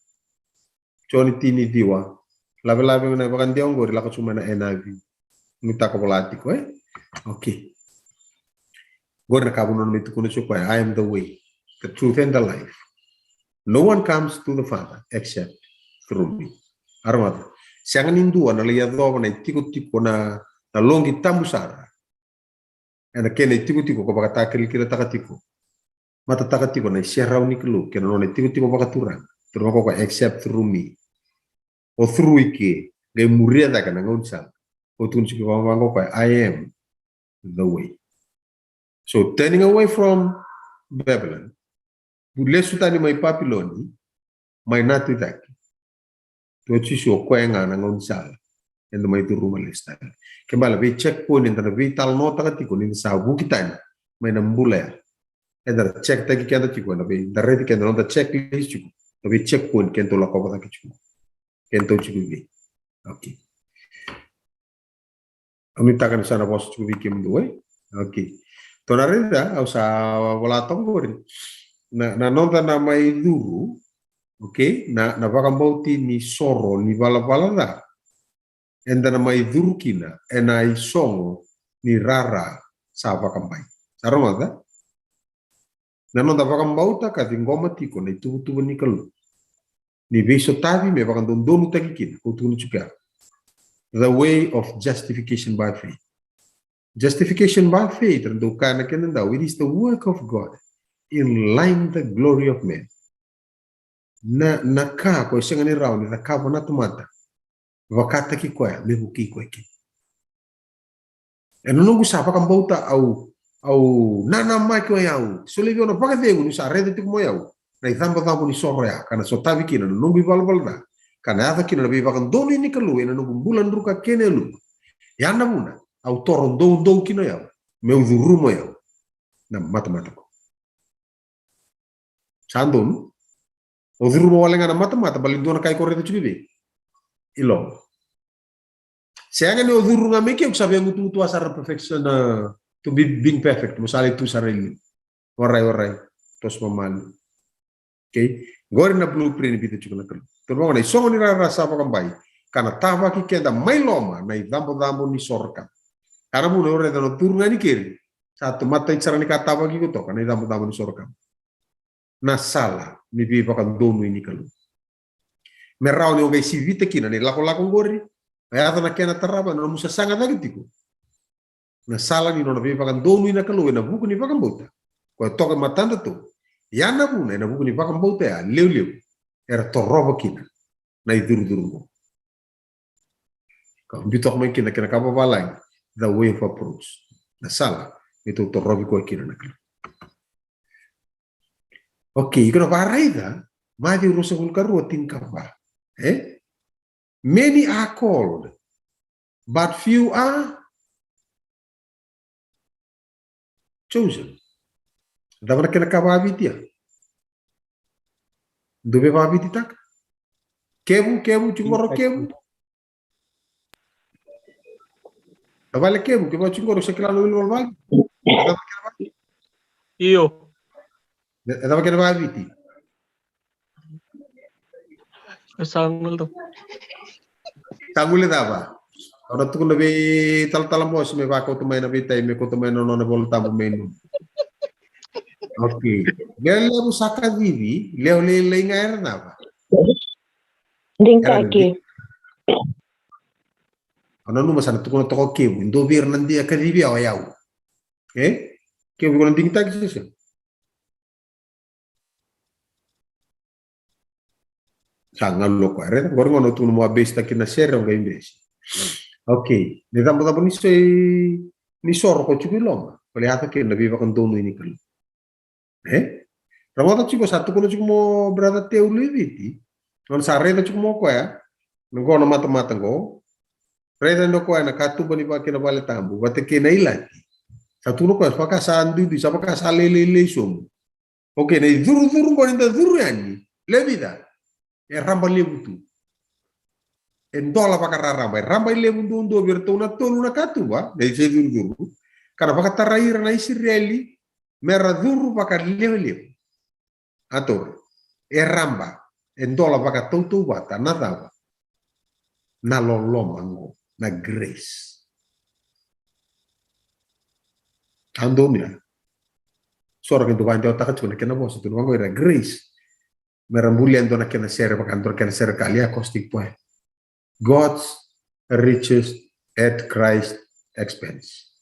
Joni tini ciwa. Lavelave na vakadewa qori, lako tiko mai na N I V. Ni taka vola tiko, e? Okay. Qori na ka vuna me tukuna tiko o koya, "I am the way, the truth and the life. No one comes to the Father except through me." A rogoca. Sega ni dua na lai yacova na itikotiko na, na loqi tabu sara. Ena kena itikotiko ko vakatakilakilataka tiko, matataka tiko na iserau ni Kalou kei na nona itikotiko vakaturaga. Turaga ko koya, "Except through me." O through i ke, qai muria cake na gaunisala. O tukuna tiko vaqo o koya, "I am the way." So turning away from Babylon, lesu tani mai Papiloni, mai na tu i cake. Tu o Jisu, o koya ga na gaunisala. Eda mai curuma lesu tani. Ke bale vei checkpoint eda na veitalanoataka tiko ni da sa vuki tani mai na bula ya. Eda na check taki keda tiko, eda vei, da raici keda na noda checklist tiko. Na vei checkpoint keda tou lakova cake tiko. Keda tou tiko vei. Okay. Au nuitaka ni sa na vosa tiko vei kemudou, e? Okay. Tou na raica, au sa vola toka qori. Na, na noda na mai curu, okay? Na, na vakabauti ni soro ni valavala ca. Eda na mai curu kina ena isogo ni rara sa vakabai. Sa rogoca? Na noda vakabauta ka ciqoma tiko na ituvatuva ni Kalou. Ni veisotavi me vakadodonutaki kina, ko tukuna tiko ya. The way of justification by faith. Justification by faith, ra dau kaya na kena dau, it is the work of God in lying the glory of man. Na, na ka ko e sega ni rawa ni cakava na tamata, vakataki koya me vukei koya kina. Ena noqu sa vakabauta au, au nanamaki o yau. Solia vei au na vakacegu niu sa raica tiko mai o yau na icabocabo ni soro ya, ka na sotavi kina na noqu ivalavala ca, ka na yaco kina na veivakadonui ni Kalou ena noqu bula druka kei na yaloqu. Ya na vuna au toro doudou kina o yau meu curuma o yau na matamata ko. Sa donu? O curuma wale ga na matamata, baleta dua na ka i ko raica tiko vei. I loma. Sega ni o curu ga mai ke, o sa via gutugutua sara perfection, uh, to be being perfect, mo sa lai tu sara i liu. Warai, warai. Toso mamalu. Okay? Qori na blueprint e biuta tiko na Kalou. Tou na vaka na isogo ni rara sa vakabai, ka na tavaki keda mai loma na icabocabo ni soro ka. Ka na vuna o raica na curu ga ni keri. Sa tu matai sara ni ka tavaki ko toka na icabocabo ni soro ka. Na sala ni veivakadonui ni Kalou. Me rawa ni o qai sivita kina na ilakolako qori, e yaco na kena tarava, na nomu sasaga cake tiko. Na sala ni nona veivakadonui na Kalou ena vuku ni vakabauta. Ko e toka e matadatou. Ya na vuna, ena vuku ni vakabauta ya, leuleu. Era torova kina na icurucuru qo. Ka biu toka mai kina kena ka vavalagi, the way of approach. Na sala me tou torovi koya kina na Kalou. Okay, iko na varaica, Maciu ruasagavulu ka rua, tinikava. E? Many are called, but few are chosen. Cava na kena ka vaviti ya? Dou via vavititaka? Kevu, Kevu, tiko qori o Kevu. Na vale Kevu, Kevu tiko qori, sa kila na wili valevale. Io. E cava kena vaviti? E sa gole tu. Sa gole cava? Au na tukuna vei Talatala Bose me vakauta mai na veitai, me kauta mai na nona Vola Tabu mai nu. Okay. Lewe levu sa kacivi, lewe lailai ga era cava? Digitaki. Au nanuma sa na tukuna toka o Kevu, dou vei ira na dui kacivi au, o yau. E? Kevu, iko na digitaki se sega? Sa galu o koya. Raica, qori gona au tukuna mo a base taki na sere, o qai base. Okay. Ni cabocabo ni so-, ni soro ko tiko i loma. Ko le yaco kina na veivakadonui ni Kalou. E? Rogoca tiko, sa tukuna tiko mo brother Teu Luiviti. Nona sa raica tiko mo koya. Na qo na matamata qo. Raica o koya na katuba ni vaka kei na vale tabu. Vata kei na ilati. Sa tukuna o koya, vaka sa duidui, sa vaka sa leleilei sobu. Okay, na icurucuru qo ni da curu yani. Lewe vica. E raba levu tu. E dola vakararaba. E raba levu duadua vei iratou na tolu na katuba. Na icurucuru. Ka na vakatarai ira na Isireli. Mera curu vakalewelevu. A taura. E raba. E dola vakatautauvata. Na cava? Na loloma qo. Na grace. A donu ya. So ra qai dau vakadewataka tiko na kena vosa, tukuna vaqo ira grace. Mera bulia e dua na kena sere, vaka dua na kena sere ka lia caustic point. God's riches at Christ's expense.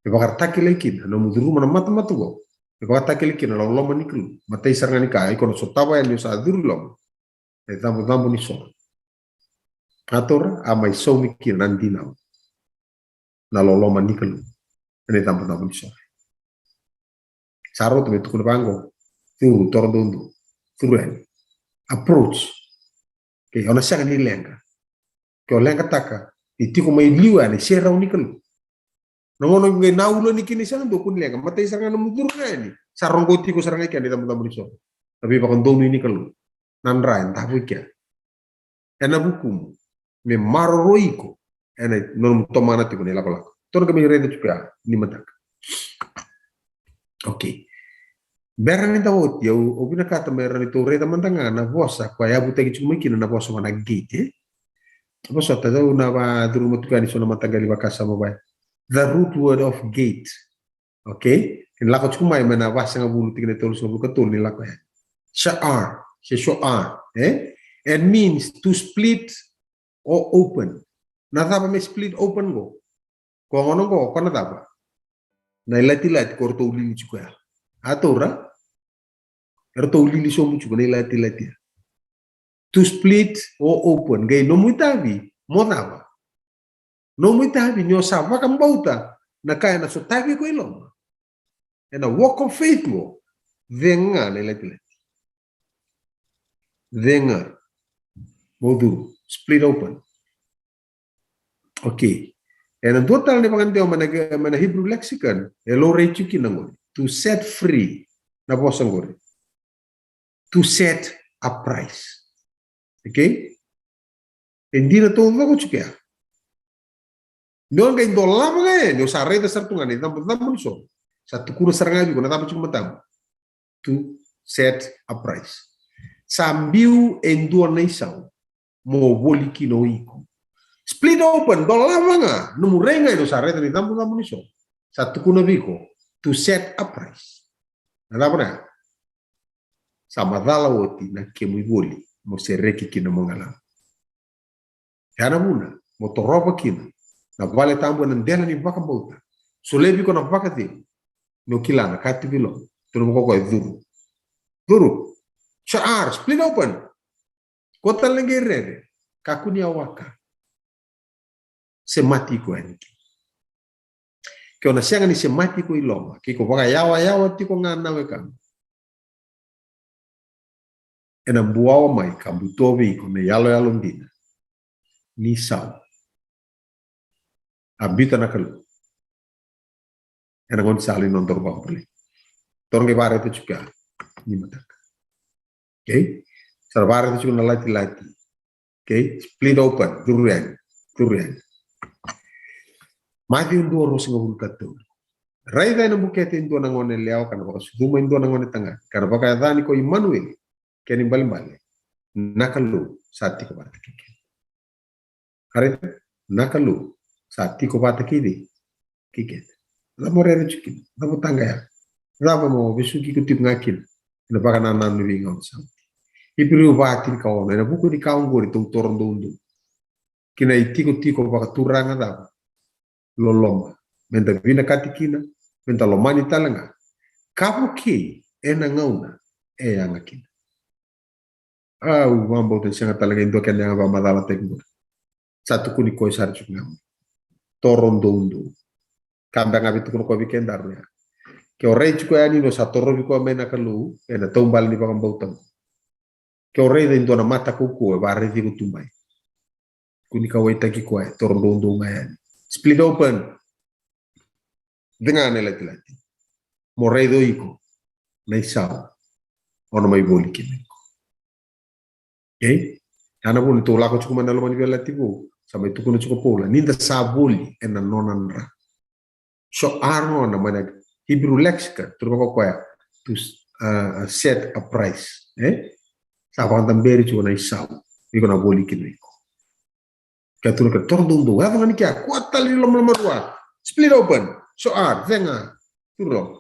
E vakaratakilai kina, nomu curuma na matamata qo. E vakaratakilai kina na loloma ni Kalou. Matai sara ga ni ka, iko na sotava yani o sa curu i loma. E cabocabo ni soro. A taura, a mai saumi kina na dinau. Na loloma ni Kalou. Ena icabocabo ni soro. Sa rauta me tukuna vaqo. Curu, toro doudou. Curu yani. Approach. Okay, o na sega ni leqa. Ke o leqataka, ni tiko mai liu yani, se rau ni Kalou. Na gauna qai na ulu yani kina, sega dua ko ni leqa. Matai sara ga na mucuru ga yani. Sa rogo tiko sara ga i kea na icabocabo ni soro. Na veivakadonui ni Kalou. Na dra e davo i kea. Ena vukumu me maroroi iko ena nomu tomana tiko na ilakolako. Tou na qai mai raica tiko ya ni mataka. Okay. Bera ni da oti, au, au vinakata me rawa ni tou raica mada ga na vosa koya e yavutaki tiko mai kina na vosa vaka na gate, e? Vosota, au na vacuruma tiko yani so na mataqali vakasama vaya. The root word of gate. Okay? Ni lako tiko mai mai na vasagavulu tikina e tolusagavulu ka tolu ni lako yani. Sha'ar, se sho'ar, e? It means to split or open. Na cava me split open qo? Ko gona qo, ko na cava? Na ilatilati ko ratou lili tiko ya. A taura? Eratou lili sobu tiko na ilatilati ya. To split or open. Qai nomu itavi, mo cava? Nomu itavi ni o sa vakabauta na ka ena sotavi iko i loma. Ena walk of faith qo, cega na ilatilati. Cega. Mo curu, split open. Okay. Ena dua tale na ivakadewa mai na, mai na Hebrew lexicon, e laurai tiko kina qori. To set free, na vosa qori. To set a price. Okay? E dina taucoko tiko ya. Ni o qai dolava ga yani, o sa raica sara tu ga na icabocabo ni soro. Sa tukuna sara ga vei iko na cava tiko matamu. To set a price. Sa biu e dua na isau mo voli kina o iko. Split open, dolava ga, nomu rai ga yani, o sa raica na icabocabo ni soro. Sa tukuna vei iko, to set a price. Na cava na ya? Sa macala oti na kemu ivoli mo sereki kina mo galala. Ya na vuna mo torova kina na vale tabu ena dela ni vakabauta. Solia vei iko na vakacegu. Ni o kila na ka tiko i loma. Tukuna vaka o koya, curu. Curu. Sha'ar, split open. Ko tale na qai rere. Kakua ni a waka. Semati iko yani kina. Ke o na sega ni semati iko i loma, ke iko vakayawayawa tiko ga na wekaqu, ena buawa mai ka buto vei iko na iyaloyalo dina ni sau a biuta na Kalou ena gaunisala ni nodaru vakabulai. Tou na qai vakaraica tiko ya ni mataka. Okay? Sa ra vakaraica tiko na latilati. Okay? Split open, curu yani, curu yani. Maciu dua, ruasagavulu ka tolu. Raica ena bukete e dua na gone yalewa, ka na vakasucuma e dua na gone tagane, ka na vakayacani ko Imanueli, kena ibalebale, na Kalou sa tiko vata kei keda. Raica, na Kalou sa tiko vata kei cei? Kei keda. Cava mo raica tiko kina? Cava mo taqaya? Cava mo vesuki iko tiko ga kina ena vakanananu ni veigauna sa oti? Iperiu va, tinikaono, ena vuku ni ka oqori tou toro doudou ki na itikotiko vakaturaga cava? Loloma. Meda vinakati kina, meda lomani tale ga, ka vukei ena gauna e yaga kina. Au vakabauta ni sega tale ga e dua kena yaga vakamacalataki qori. Sa tukuni koya sara tiko ga mai. Toro doudou. Ka beka ga vei tukuna koya vei kedaru ya. Ke o rai tiko yani ni o sa torovi koya mai na Kalou ena taubale ni vakabauta qo. Ke o raica e dua na mata kaukauwa e vakaraici iko tu mai, kua ni kauwaitaki koya, e toro doudou ga yani. Split open. Cega na ilatilati. Mo raica o iko na isau o na mai voli kina o iko. Okay? Ya na vuna tou lako tiko mai na loma ni Veiyalayalati Vou, sa mai tukuna tiko o Paula, ni da sa voli ena nona dra. So'ar gona mai na Hebrew lexicon, tukuna o koya to, uh, set a price. Eh? Sa vakadaberi tiko na isau iko na voli kina o iko. Ka tukuna ka toro doudou, yaco ga ni kea, kua tale ni lomalomarua. Split open. So'ar, cega. Curu loma.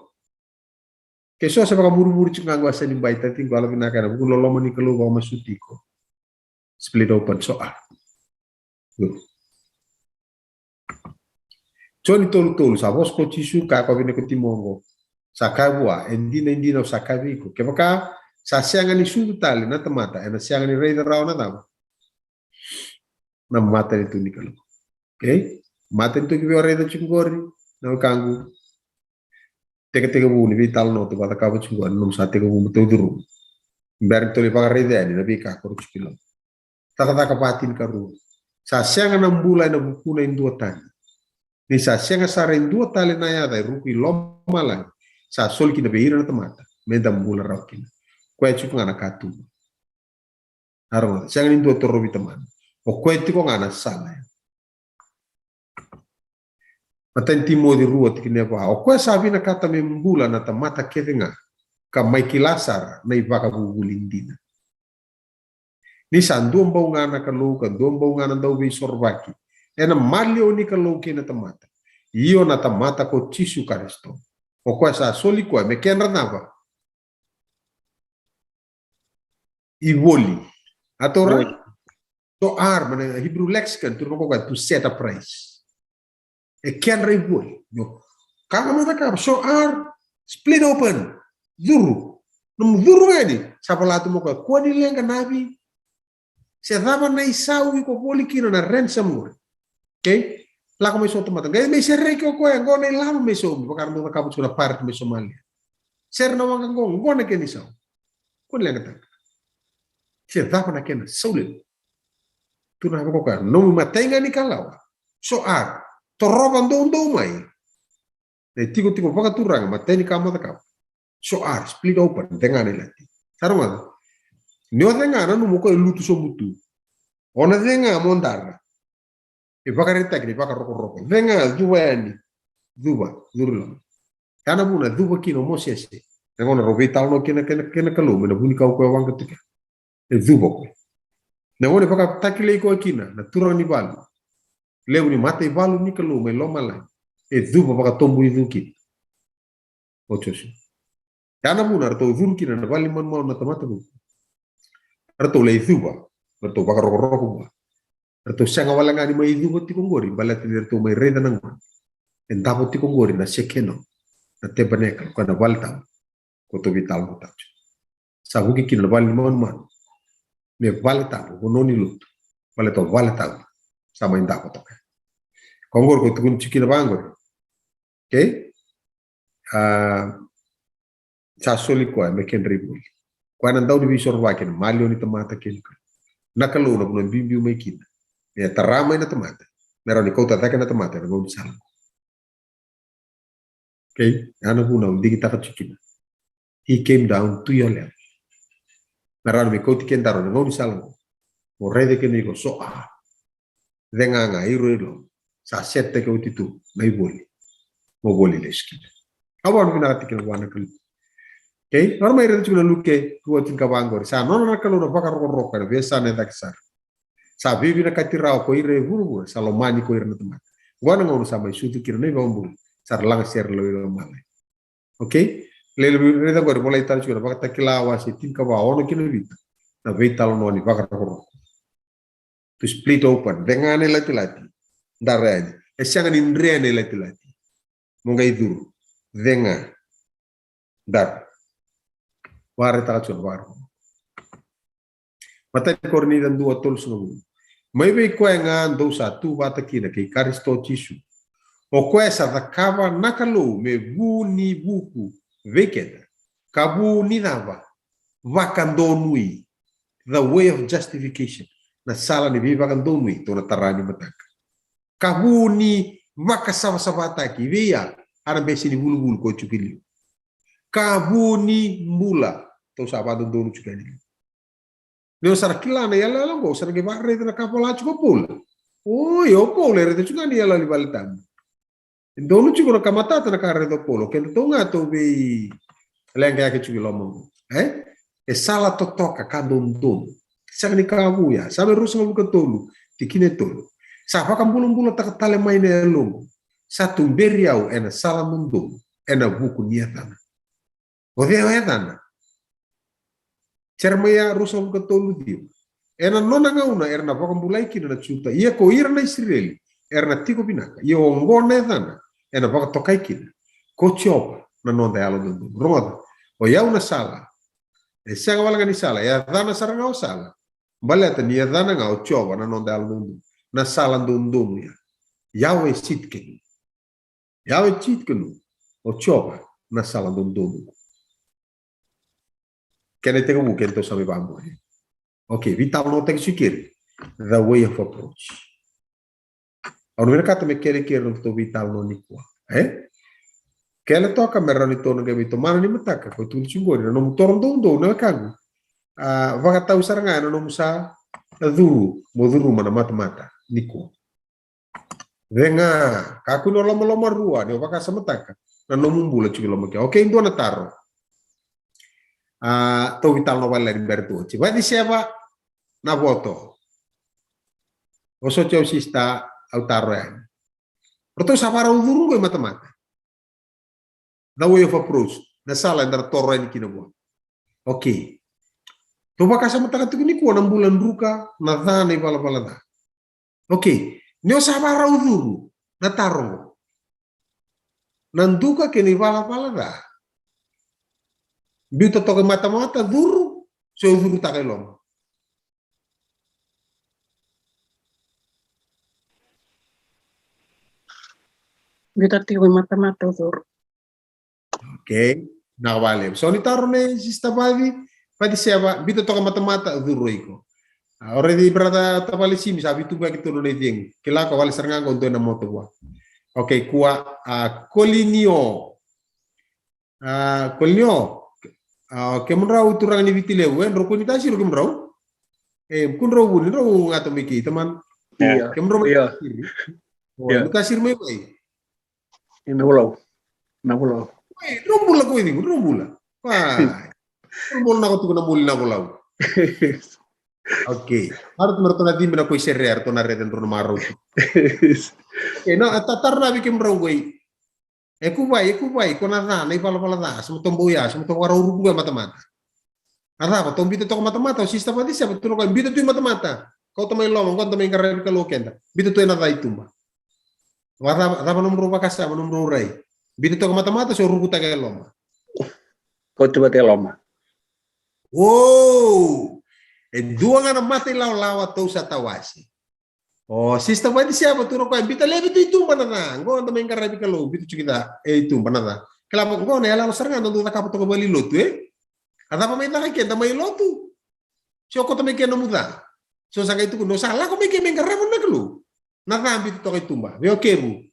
Ke so se vakamurimuri tiko ga qo, a sega ni bai, tati qo, yalovinaka, ena vuku ni loloma ni Kalou vakamasuti iko. Split open, so'ar. Curu. Joni tolu tolu, sa vosa ko Jisu, kaya ko Nikotimo qo. Sa kaya vua, e dina, e dina, au sa kaya vei iko. Kevaka sa sega ni sucu tale na tamata, ena sega ni raica rawa na cava? Na matanitu ni Kalou. Okay? Matanitu ki vei o raica tiko qori, na wekaqu. Tekitekivu ni veitalanoa tou vakacakava tiko qori, nomu sa tekivu mo tou curuma. Bera ni tou lai vakaraica yani na veika ko ruku tiko i loma. Cakacaka va, tinikarua. Sa sega na bula ena vukuna e dua tani. Ni sa sega sara e dua tale na yaca e ruku i lomalagi sa soli kina vei ira na tamata, meda bula rawa kina. Koya tiko ga na katuba. Aroga, sega ni dua torovi Tamana. O koya tiko ga na sala ya. Matai ni Timoci rua, tikina e va. O koya sa vinakata me bula na tamata kece ga, ka mai kila sara na ivakavuvuli dina. Ni sa dua bau ga na Kalou, ka dua bau ga na Dauveisorovaki ena maliwa ni Kalou kei na tamata, io na Tamata ko Jisu Karisito. O koya sa soli koya me kedra cava? Ivoli. A tou rai? Voli. So'ar, mai na Hebrew lexicon, tukuna o koya to set a price. E kedra ivoli. Io. Ka ga mo cakava, so'ar, split open. Curu. Nomu curu ga yani, sa vola tu mai o koya, kua ni leqa na avi. Se cava na isau iko voli kina na ransom qori. Okay? Lako mai so tamata. Qai mai sereki o koya, qo na ilavo me saumi. Vaka eda dau cakava tiko na pirate mai Somalia. Sere na waqa qo, qo na kena isau. Kua ni leqataka. Se cava na kena isau levu. Tukuna vaka o koya, nomu imatai ga ni kalawa. So'ar, torova doudou mai na itikotiko vakaturaga, matai ni ka mo cakava. So'ar, split open, cega na ilati. Sa rogoca? Ni o cega, nanuma o koya e lutu sobu tu. O na cega mo dara. E vakaraitaki ni vakarokoroko. Cega, cuva yani. Cuva, curu loma. Ya na vuna e cuva kina o Mosese. Na gauna rau veitalanoa kina kei na, kei na Kalou mai na vunikau koya waqa tiko. E cuva o koya. Na gauna e vakatakilai koya kina na turaga ni valu, levu ni mataivalu ni Kalou mai lomalagi, e cuva vakatoboicu kina o Josua. Ya na vuna ratou curu kina na vale ni manumanu na tamata vuku. Ratou lai cuva, ratou vakarokoroko vua. Ratou sega wale ga ni mai cuva tiko qori, baleta ni ratou mai raica na gone e davo tiko qori na sekeno, na tebenekal, koya na vale tabu. Ko tou veitalanoataka tiko. Sa vuki kina na vale ni manumanu me vale tabu, vanua ni lotu, baleta o vale tabu sa mai davo toka. Ko qori ko tukuni tiko kina vaqori. Okay? A, sa soli koya me kedra ivoli. Koya na Dauveisorovaki, na maliwa ni tamata kei na Kalou. Na Kalou na vanua e biubiu mai kina me tara mai na tamata, me rawa ni kauta cake na tamata ena gaunisala. Okay? Ya na vuna au digitaka tiko kina. He came down to your level. Na rawa ni me kauti kedaru na gaunisala qo. Mo raica kina iko so a cega ga, iro iro. Sa set-taki oti tu na ivoli. Mo voli lesu kina. Au vakavinavinaka tiko vua na Kalou. Okay? Ora mai raica tiko na Luke rua tinikava qori. Sa nona na Kalou na vakarokoroko ena veiyasana e cake sara. Sa veivinakati rawa ko ira e vuravura, sa lomani ko ira na tamata. Qo na gauna sa mai sucu kina na iVakabula, sa ra laga sere lau i lomalagi. Okay? Lele raica qori, volai tale tiko na Vakatakila wase tinikava, ono ki na vitu. Na veitalanoa ni vakarokoroko. To split open, cega na ilatilati. Dara yani. E sega ni dre na ilatilati. Mo qai curu. Cega. Dara. Vakarai tale tiko na vakarokoroko. Matai ni Korinica dua, tolusagavulu. Mai vei koya ga dou sa tu vata kina kei Karisito Jisu. O koya sa cakava na Kalou me vu ni vuku vei keda, ka vu ni cava? Vakadonui. The way of justification. Na sala ni veivakadonui, tou na tara ni mataka. Ka vu ni vakasavasavataki, vei ya, a na bese ni vuluvulu ko tiko i liu. Ka vu ni bula, tou sa vakadodonu tiko yani. Ni o sa ra kila na iyaloyalo qo, sa ra qai vakaraica na ka vola tiko o Paula. Oi, o Paula e raica tiko ga na iyaloyalo ni vale tabu. E donu tiko na ka matata na ka raica o Paula. Keda tou ga tou vei leqayaki tiko i loma qo. E? E sala totoka ka dodonu. Sega ni ka vu ya. Same ruasagavulu ka tolu, tikina e tolu. Sa vakabulabulataka tale mai na yaloqu. Sa tuberi au ena sala dodonu. Ena vuku ni yacana. O cei o yacana? Jeremaia ruasagavulu ka tolu, ciwa. Ena nona gauna era na vakabulai kina na Juta, ia ko ira na Isireli era na tiko vinaka, ia oqo na yacana ena vakatokai kina: ko Jiova na noda yalododonu. Rogoca, o yau na sala. E sega wale ga ni sala, e yacana sara ga o sala. Baleta ni yacana ga o Jiova na noda yalododonu. Na sala dodonu ya. Yahweh Tsidkenu. Yahweh Tsidkenu, o Jiova na sala dodonu. Kena itekivu kena tou sa mai vakabauta. Okay, veitalanoataki tiko keri. The way of approach. Au na vinakata me kelekele na nodatou veitalanoa nikua. E? Kele toka me rawa ni tou na qai veitomana ni mataka. Ko tukuni tiko qori na nomu toro doudou na wekaqu. A, vakatau sara ga ena nomu sa curu, mo curuma na matamata nikua. Cega, kakua ni o lomalomarua ni o vakasamataka na nomu bula tiko i loma kea. Okay, dua na taro. A, tou veitalanoa wale ni bera tu oti. Vaciseva na voto. Vosoti au sista, au taro yani. Ratou sa vakarau curu qo i matamata. The way of approach. Na sala eda na toro yani kina vua. Okay. Tou vakasamataka tiko nikua na bula druka, na ca, na ivalavala ca. Okay. Ni o sa vakarau curu, na taro qo. Na druka kei na ivalavala ca. Biuta toka i matamata, curu, se o curutaka i loma? Biuta tiko i matamata, curu. Okay. Na vale. So ni taro nei sista Vaci, Vaciseva, biuta toka matamata, curu iko. A, o raici brother tavale Simi, sa veitubuyaki tu nona icegu. Kila ko wale sara ga qo dua na moto vua. Okay, kua, a, Kolinio. A, Kolinio. A, kemudrau turaga ni Viti Levu, e, drau kua ni tasiri kemudrau. E, kemudrau vu ni drau gata mai kei taman. Ia. Kemudrau mai tasiri. Ia. Ni tasiri mai mai. Ina vulau. Na vulau. Oi, drau bula ko icegu, drau bula. Pai. Drau bula na ko tuku na muli na vulau. Okay. Aratou me ratou na cibi na koi sere, aratou na raica drau na marau. Okay, na, a, ta-, taro na vei kemudrau qoi. E kuvai, e kuvai, ko na ca, na ivalavala ca, sa mo tou bau ya, sa mo tou vakarau ruku qoi matamata. A cava, tou biuta toka matamata, o sista Vaciseva, tukuna o koya, biuta tu i matamata. Kauta mai loma, qo da mai qaravi Kalou keda. Biuta tu ena ca i tuba. Vakacava, cava nomudrau vakasama, nomudrau rai? Biuta toka matamata, se o rukutaka e loma? Kauta vata e loma. O! E dua ga na mata ilawalawa tou sa tawasi. O sista Vaciseva, tukuna o koya, biuta laivi tu i tuba na ca. Qo da mai qaravi Kalou, biuta tiko i ca, e i tuba na ca. Kila vaqo na iyaloyalo sara ga da dau cakava toka vale i lotu, e? A cava mai caka keda mai lotu? Se o kauta mai kina nomu ca. Se o sa qai tukuna, o sa lako mai ke mai qarava na Kalou. Na ca biuta toka i tuba. Vei o Kevu.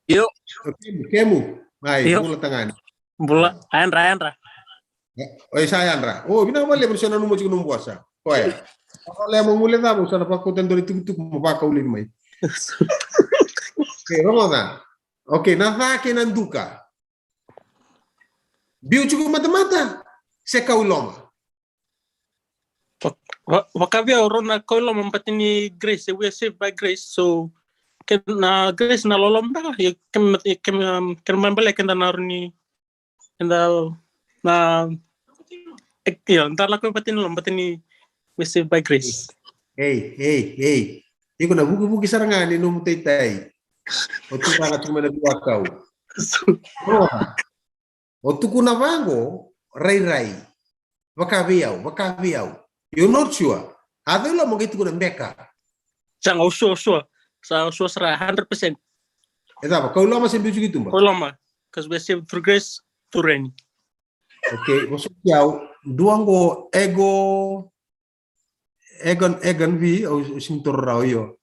Io. O Kemu, Kemu. Mai, io. Bula tagane. Bula, a yadra, a yadra. Oi, sa yadra. O, vinaka vakalevu ni sa nanuma tiko nomu vosa. Koya. Vakalevu mo gule cava, sa na vakauta e dua na tukutuku mo vakau laivi mai. Okay, rogoca. Okay, na ca kei na duka. Biu tiko matamata, se kau i loma? Va-, va-, vakaviau rau na kau i loma, but ni grace, we are saved by grace. So, kena grace na loloma beka, ia kena, kena, kena mai bale keda na rawa ni, keda na, e, ia, da lako vata ni loma, but ni we are saved by grace. Ei, ei, ei. Iko na vukivuki sara ga ni nomu taitai. O tu ga na tu mai na dua kau. O, o tukuna vaqo, rairai. Vaka vei au, vaka vei au. You're not sure. A cau i loma qai tukuna beka. Sa ga, au sure, sure. Sa au sure sara, hundred percent. E cava, kau i loma se biu tiko i tuba? Kau i loma, 'cause we are saved through grace, through rain. Okay, vosoti au, dua qo, ego, Egan, Egan V, au, au sega ni taura rawa, io.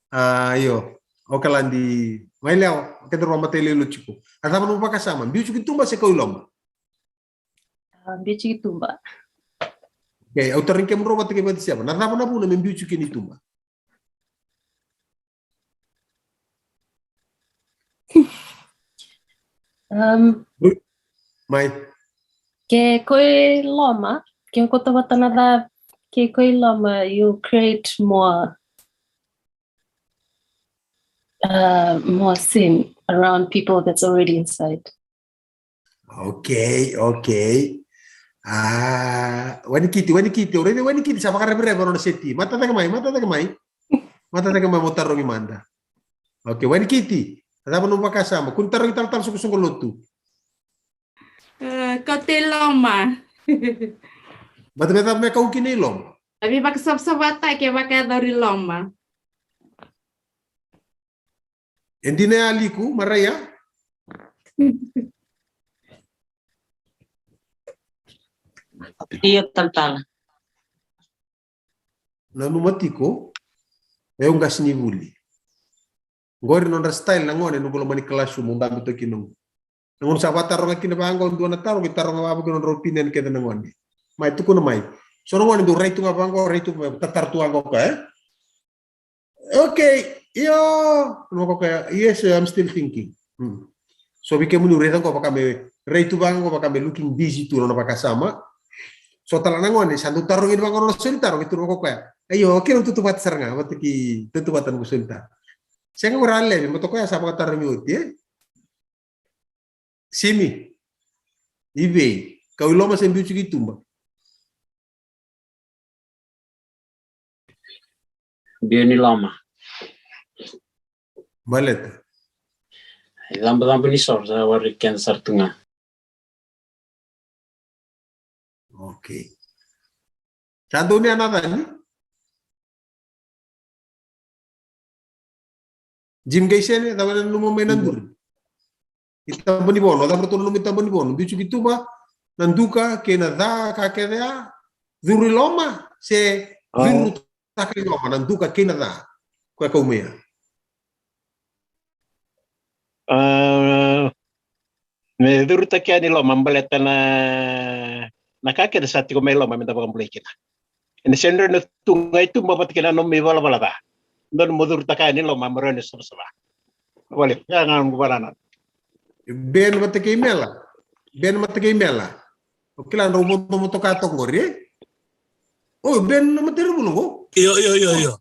A, io. O Kaladi, mai Lewa, keda rua matai lelo tiko. A cava nomu vakasama, biu tiko i tuba se kau i loma? A, biu tiko i tuba. Okay, au tarogi kemudrau vata kei Vatiseva. Na cava na vuna me biu tiko kina i tuba? Um, Mai. Ke kau i loma, ke kauta vata na ca, ke kau i loma, you create more, uh, more sin around people that's already inside. Okay, okay. A, Wanikiti, Wanikiti, au raica Wanikiti, sa vakarevereve na nona seti. Mata cake mai, mata cake mai. Mata cake mai mo tarogi mada. Okay, Wanikiti, a cava nomu vakasama? Kua ni tarogi talatala soqosoqo lotu. E, kau i loma. Mata me cava me kau kina i loma? A veivakasavasavataki e vakayacori i loma. E dina ya Liku, Maraia? Io talatala. Nanuma tiko, e au qasenivuli. Qori nodra style na gone, noqu loma ni kalasi, mo dabe toka kina qo. Na gauna sa vakataroga kina vaqo, dua na taro, qai taroga vaqo kina nodrau opinion kece na gone. Mai tukuna mai. So na gone dau rai tu ga vaqo, rai tu ga, tataro tu vaqo ka, e? Okay, io. Na koya, yes, I'm still thinking. Hmm. So vei kemuni raica qo vaka me, rai tu vaqo vaka me looking busy tu nona vakasama. So tale na gone, sa dau tarogi vaqo nona solitaro, vei tu vaqo koya. Io, okay, na tutuvata sara ga, vata ki tutuvata na solitaro. Sega ura levi, mo tokoya sa vakatarogi oti, e? Simi, i vei, kau i loma se biu tiko i tuba? Biu ni loma. Baleta? Icabocabo ni soro, sa wari keda sara tu ga. Okay. Sa donu ya na cani? Jim Gaisene, cava na nanuma mai na duri? I Tabanivono, cava ratou nanuma i Tabanivono? Biu tiko i tuba, na duka kei na ca, ka kece ya, curu i loma, se curu taka i loma, na duka kei na ca. Koya kau mai ya. A, me curutaki yani i loma baleta na, na ka kece sa tiko mai loma me da vakabulai kina. Ena sega ni rawa ni tu ga i tuba vata kei na nomu ivalavala ca. Dodonu mo curutaka yani i loma me rawa ni savasava. Vale, ya ga noqu vakanananu. Ben vata kei Mela. Ben vata kei Mela. O kila drau vodo motoka toka qori, e? O, Ben na mataivalu qo? Io, io, io, io.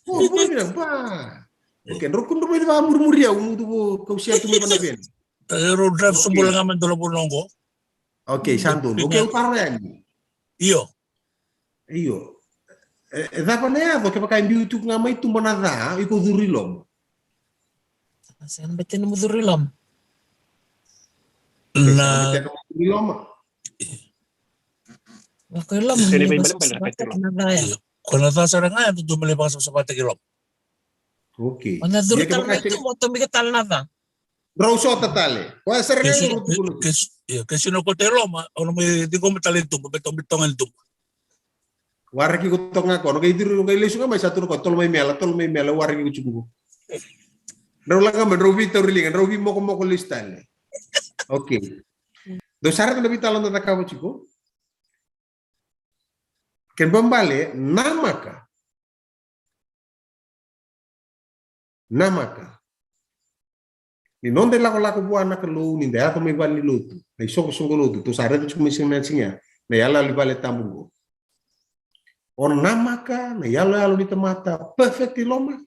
O, bula vinaka, ba. Okay, drau kudru mai vakamurimuri au, mudu vo kausia tu mai vana Ben. E, drau drive sobu ga mai dola vo noqo. Okay, sa donu. Okay, au taro yani. Io. Io. E, e cava na yaco kevaka e biu tiko ga mai tuba na ca, iko curu i loma? Sega na bete nomu curu i loma. Na curu i loma. Lako i loma, sega ni veibalebale na ka tiko i loma. Ko na ca sara ga e dodonu me lai vakasavasavataki i loma. Okay. O na curu tale mai tuba, o tomika tale na ca. Drau sota tale. Koya sara ga e curu tukuna. Ke sega ni kauta i loma, o na mai ciqoma tale i tuba, me tobi toga ni tuba. Waraki iko toka ga ko, na qai curu, na qai lesu ga mai sa tu na ko, tolo mai Mela, tolo mai Mela, waraki iko tiko qo. Drau laga mai, drau veitauri liga, drau veimokomoko lesu tale. Okay. Dou sa raica na veitalanoa da cakava tiko. Kena ibalebale, namaka. Namaka. Ni noda ilakolako vua na Kalou, ni da yaco mai vale ni lotu, na isoqosoqo lotu, tou sa raica tiko mai siga na siga, na iyaloyalo ni vale tabu qo. O namaka na iyaloyalo ni tamata perfect i loma?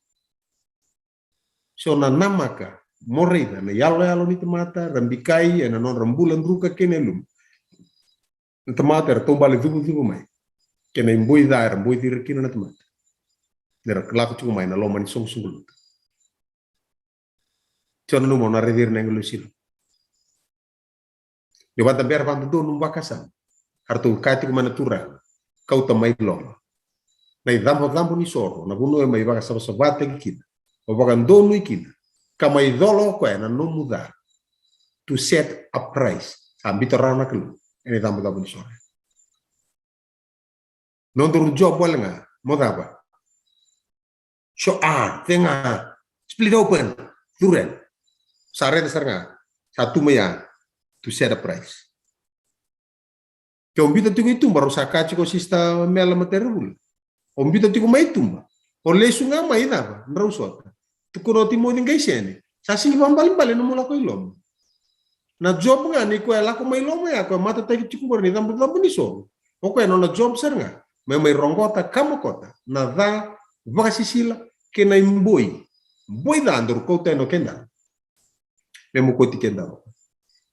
Se o na namaka mo raica na iyaloyalo ni tamata ra bikai ena nodra bula druka kei na yaluma? Na tamata era taubale cuvucuvu mai kei na iboi ca era boici ira kina na tamata. Era lako tiko mai na loma ni soqosoqo lotu. Tiko na nomu na raici ira na agilosi. Ni vada bera vada donu vakasama. Eratou kaya tiko mai na Turaga, kauta mai loma na icabocabo ni soro, na vanua e mai vakasavasavataki kina, o vakadonui kina, ka mai cola o koya na nomu ca. To set a price. Sa biuta rawa na Kalou ena icabocabo ni soro. Nodaru job wale ga mo cava? So a cega, split open, curu yani. Sa raica sara ga, sa tu mai ya, to set a price. Ke o biuta tiko i tuba, rau sa kaya tiko o Sista Mela Materevula. O biuta tiko mai tuba, o lesu ga mai cava, drau sota. Tukuna o Timoci qai sene, sa sigi vakaibalebale nomu lako i loma. Na job ga ni koya lako mai loma ya, koya matataki tiko qori na icabocabo ni soro. O koya nona job sara ga me mai roqota ka mokota na ca vakasisila kei na iboi. Boi ca daru kauta yani o kedaru. Me mokoti kedaru.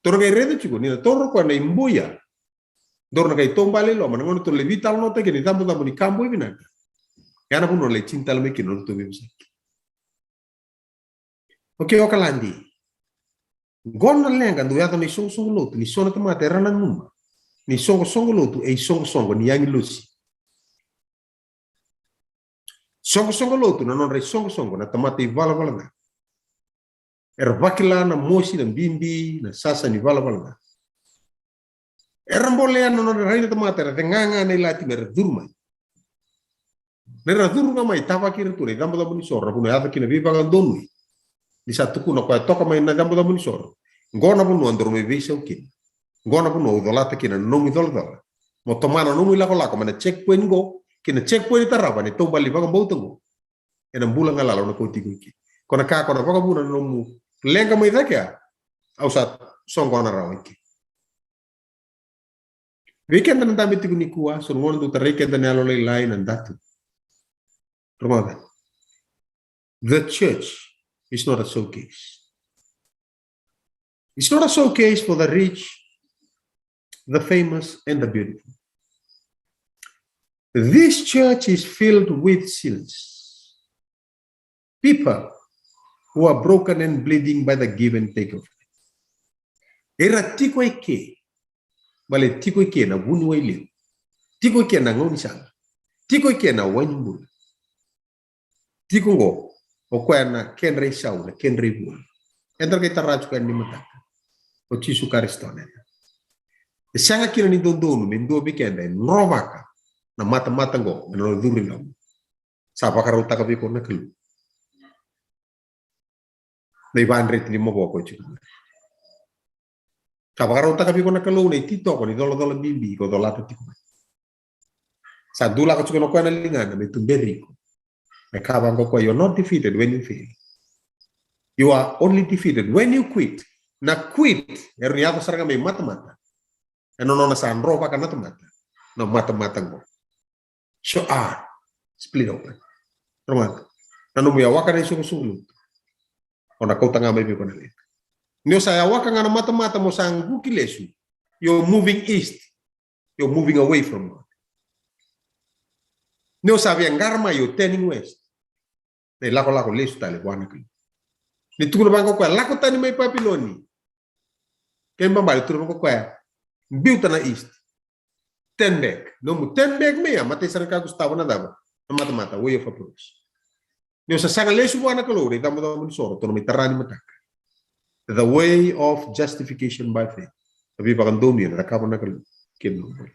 Daru qai raica tiko ni na taura o koya na iboi ya. Daru na qai taubale i loma, na gauna daru lai veitalanoataki na icabocabo ni ka boi vinaka. Ya na vanua na lai tini tale mai kina na nodatou veivosaki. Okei, Okaladi. Qo na leqa dau yaco na isoqosoqo lotu, ni so na tamata era nanuma ni soqosoqo lotu e isoqosoqo ni agilosi. Soqosoqo lotu na nodra isoqosoqo na tamata ivalavala ca. Era vakila na mosi, na bibi, na sasa ni valavala ca. Era bolea na nodra rai na tamata, era cega ga na ilati me ra curu mai. Ni ra curu ga mai, tavaki ira tu na icabocabo ni soro, na vanua e yaco kina veivakadonui. Ni sa tukuna o koya toka mai na icabocabo ni soro, qo na vanua daru mai veisau kina. Qo na vanua au colata kina na nomu icolacola. Mo tomana na nomu ilakolako mai na checkpoint qo ki na checkpoint tarava ni taubale ni vakabauta qo. Ena bula galala au na kauti iko i ke. Ko na ka ko na vakavuna na nomu leqa mai cake ya, au sa soqona rawa i ke. Vei keda na dabe tiko nikua, so na gauna dau tarai keda na yalolailai, na datu. Rogoca. The church is not a showcase. It's not a showcase for the rich, the famous, and the beautiful. This church is filled with sinners. People who are broken and bleeding by the give and take of life. Era tiko i ke, baleta tiko i ke na vuniwai levu. Tiko i ke na gaunisala. Tiko i ke na wai ni bula. Tiko qo, o koya na kedra isau, na kedra ivua. Eda qai tara tiko yani mataka. O Jisu Karisito na yacana. E sega kina ni dodonu me dua vei keda e drovaka na matamata qo, me na curu i loma. Sa vakarautaka vei iko na Kalou na ivadreti ni mavoko e tiko mai. Sa vakarautaka vei iko na Kalou na ititoko ni colacola bibi iko colata tiko mai. Sa dulaka tiko na koya na ligana me tuberi iko. Me kaya vaqo o koya, you are not defeated when you fail. You are only defeated when you quit. Na quit e rawa ni yaco sara ga me matamata. E na nona sa drovaka na tamata na matamata qo. So a split open. Rogoca. Na nomu yawaka na isoqosoqo lotu, o na kauta ga mai vei iko na leqa. Ni o sa yawaka ga na matamata mo sa quki lesu, you're moving east. You're moving away from God. Ni o sa via qara mai, you're turning west. Na ilakolako lesu tale vua na Kalou. Ni tukuna vaqo o koya, lako tani mai Papiloni. Kena ibalebale tukuna vaqo o koya, biuta na east. Turn back. Nomu turn back mai ya, matai sara ni ka ko sotava na cava? Na matamata, way of approach. Ni o sa saga lesu vua na Kalou, na icabocabo ni soro, tou na mai tara ni mataka. The way of justification by faith. Na veivakadonui ena cakava na Kalou kei na nomu bula.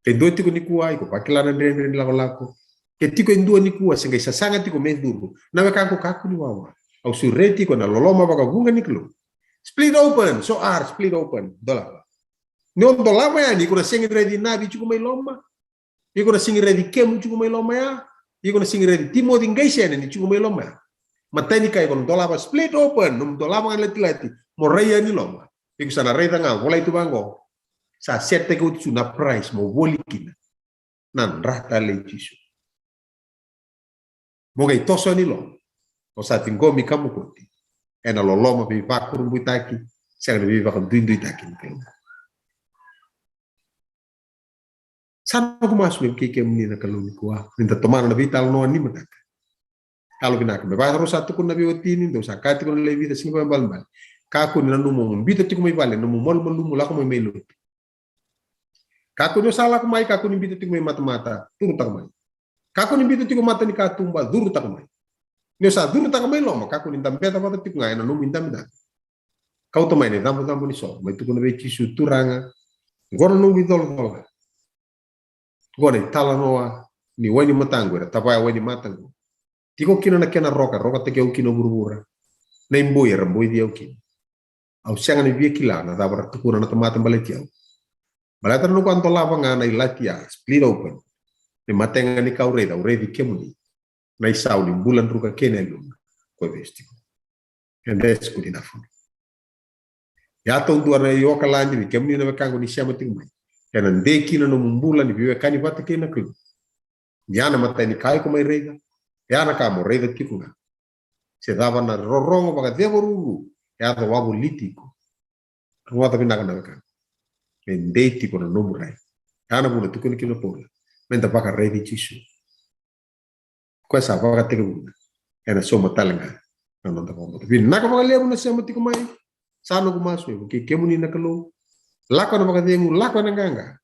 Ke dua tiko nikua iko vakila na dredre ni lakolako. Ke tiko e dua nikua se qai sasaga tiko me curu. Na wekaqu, kakua ni wawa. Au sureti iko ena loloma vakavuqa ni Kalou. Split open, so are split open. Dolava. Ni o dolava yani, iko na sega ni raici Navi tiko mai loma. Iko na sega ni raici Kemu tiko mai loma ya. Iko na sega ni raici Timoci Qaisene ni tiko mai loma ya. Matai ni ka iko na dolava split open, nomu dolava ga latilati, mo rai yani loma. Iko sa na raica ga, volai tu vaqo. Sa setaki oti tu na price, mo voli kina. Na dra talei Jisu. Mo qai toso yani loma. O sa ciqomi ka mokoti ena loloma veivakurabuitaki, sega ni veivakaduiduitaki ni Kalou. Sa noqu masu me vukei kemuni na Kalou nikua, ni da tomana na veitalanoa ni mataka. Yalo vinaka, me vaka rau sa tukuna na veiwatini, dou sa kaya tiko na lewe vica, sega ni vakaibalebale. Kakua ni nanuma mo biuta tiko mai vale na nomu malumalumu, lako mai mai lotu. Kakua ni o sa lako mai, kakua ni biuta tiko mai matamata, curutaka mai. Kakua ni biuta tiko mata ni katuba, curutaka mai. Ni o sa curutaka mai loma, kakua ni dabeca vata tiko ga ena nomu idabedabe. Kauta mai na icabocabo ni soro, mai tukuna vei Jisu, Turaga, qo na noqu icolacola. Qo na italanoa ni wai ni mataqu, era tavaya wai ni mataqu. Tiko kina na kena roka, rokataki au kina o vuravura. Na iboi era boici au kina. Au sega ni via kila na cava ra tukuna na tamata baleti au. Baleta na noqu a dolava ga na ilati ya, split open. Ni matega ni ka au raica, au raici kemuni. Na isau ni bula druka kei na yaluna. Ko e vesu tiko. And that's good enough for me. Ia taudua na iokaladi vei kemuni na wekaqu ni sema tiko mai. Ena dei kina nomu bula ni veiwekani vata kei na Kalou. Ia na matai ni ka iko mai raica. Ia na ka mo raica tiko ga. Se cava na rorogo vakaceva ruru. Ia ca wavoliti iko. Rogoca vinaka na wekaqu. Me dei tiko na nomu rai. Ia na vuna tukuna kina o Paula. Me da vakaraici Jisu. Koya sa vakatekivuna. Ena sauma tale ga na noda vakabauta. Vinaka vakalevu na sema tiko mai. Sa noqu masu me vukei kemuni na Kalou. Lako ena vakacegu, lako ena qaqa.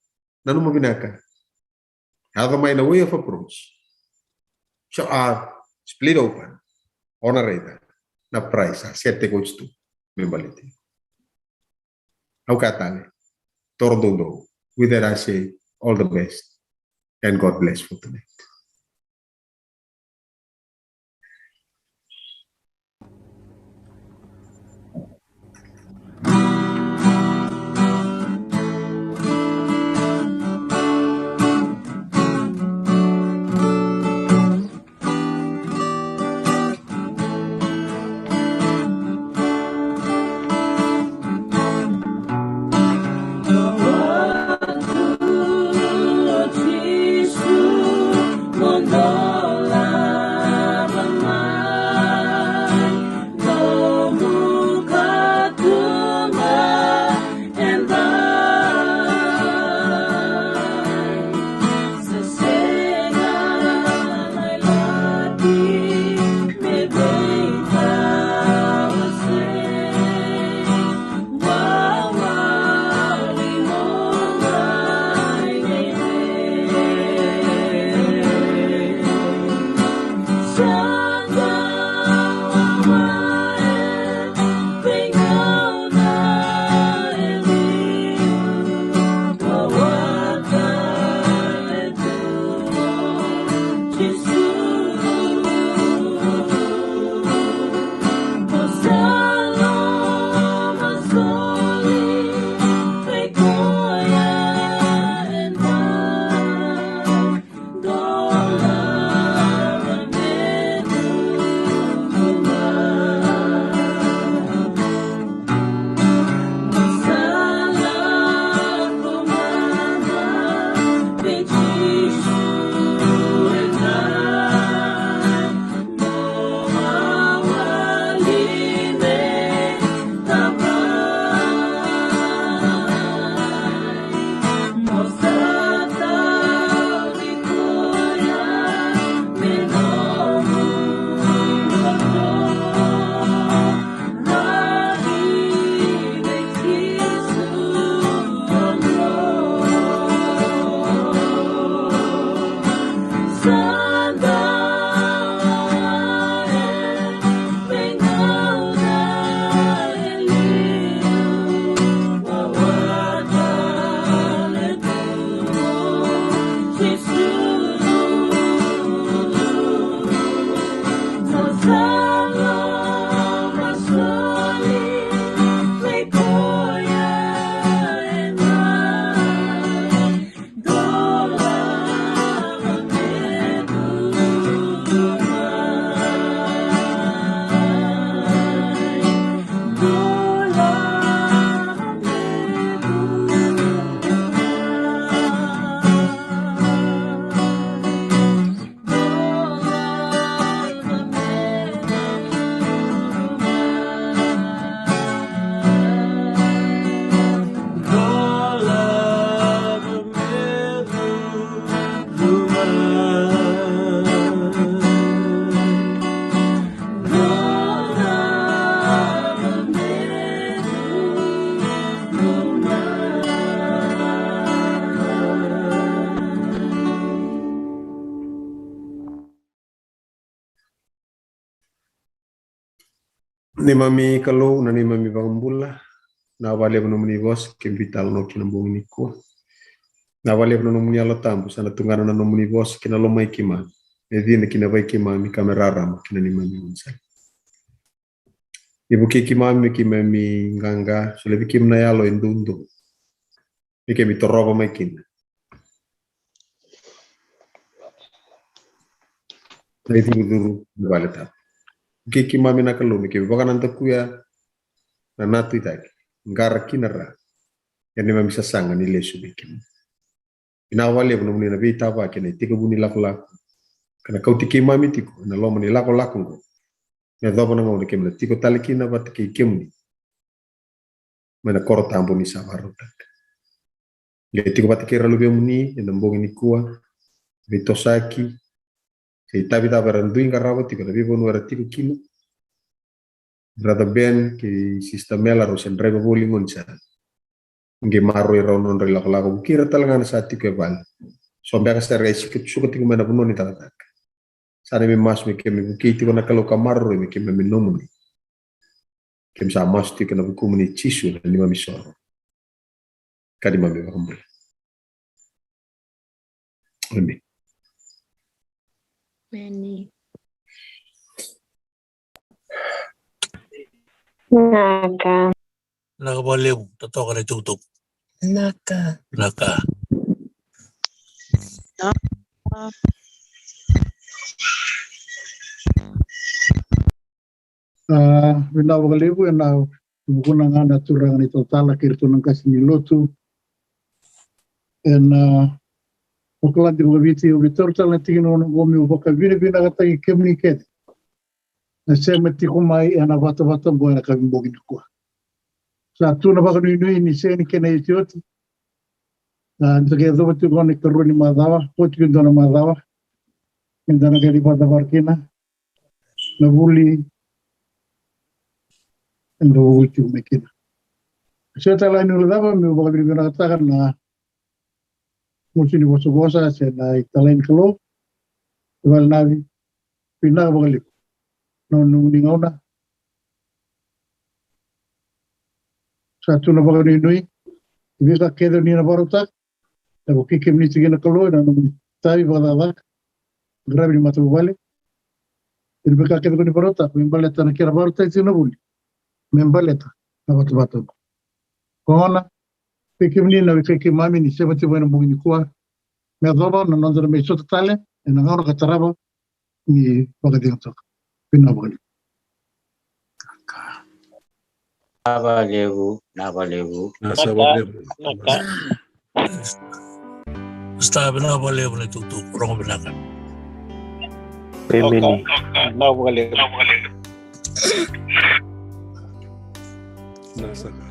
Nanuma vinaka. Yaco mai na way of approach. So a split open. O na raica na price a set tiko oti tu me baleti. Au kaya tale, toro doudou. With that I say, all the best and God bless for tonight. Neimami Kalou, na neimami Vakabula, na vakalevu nomuni vosa keimami veitalanoa kina bogi nikua. Na vakalevu na nomuni Yalo Tabu sa na tugana na nomuni vosa kina lomai keimami, me cina kina vei keimami ka me rarama kina neimami gaunisala. Ni vukei keimami me keimami qaqa, solia vei keimami na yalo e doudou me keimami torova mai kina na icurucuru ni vale tabu. Vukei keimami na Kalou me keimami vakanadakuya na natu i cake, qara ki na ra, ena neimami sasaga ni lesu vei keimami. Vinaka vakalevu nomuni na veitavaki ena itekivu ni lakolako, ka na kauti keimami tiko ena loma ni lakolako oqo, me yacova na gauna keimami na tiko tale kina vata kei kemuni mai na koro tabu ni sa vakarautaka. Qai tiko vata kei ira na luvemuni ena bogi nikua, veitosaki se itavi cava era dui qarava tiko ena veivanua era tiko kina. Brother Ben kei Sister Mela, rau se draiva voli gaunisala. Qai maroroi rau na nodra ilakolako, vukei ira tale ga na sa tiko e vale. So beka sara ga e suka, suka tiko mai na vanua ni cakacaka. Sa neimami masu me keimami vukei tiko na Kalou ka maroroi me keimami nomuni. Keimami sa masu tiko ena vukumuni Jisu na neimami isoro ka neimami iVakabula. Emeni. Emeni. Vinaka. Vinaka vakalevu, totoka na itukutuku. Vinaka. Vinaka. A, vinaka vakalevu, ena vukuna ga na turaga na italatala kei iratou na qase ni lotu. Ena, a, vakaladi vakaviti, au via taura tale na tiki ni gauna oqo meu vakavinavinakataki kemuni kece na sema tiko mai ena vatavata oqo ena yakavi bogi nikua. Sa tu na vakanuinui ni sega ni kena iotioti. A, da qai yacova tiko na ikarua ni macawa, oti tiko e dua na macawa. Eda na qai lai vakacavara kina na vuli eda vuli tiko mai kina. Sega tale ga ni guilecava meu vakavinavinakataka na mosi ni vosavosa se na italai ni Kalou, Valenavi, vinaka vakalevu na nomuni gauna. Sa tu na vakanuinui, veika kece o ni na vakarautaka, na vukei kemuni tiko na Kalou ena nomuni itavi vakacakacaka, qaravi ni matavuvale. Ena veika kece ko ni vakarautaka me baleta na kena vakarautaki tiko na vuli, me baleta na vatavata oqo. Ko gona, vei kemuni na wekai keimami ni sema tiko mai na bogi nikua, me yacova na noda na mai sota tale ena gauna ka tarava ni vakacegu toka. Vinaka vakalevu. Vinaka vakalevu, vinaka vakalevu. Vinaka vakalevu. Vinaka. Sta, vinaka vakalevu na itukutuku, rogo vinaka. Emeni. Vinaka vakalevu. Vinaka saka.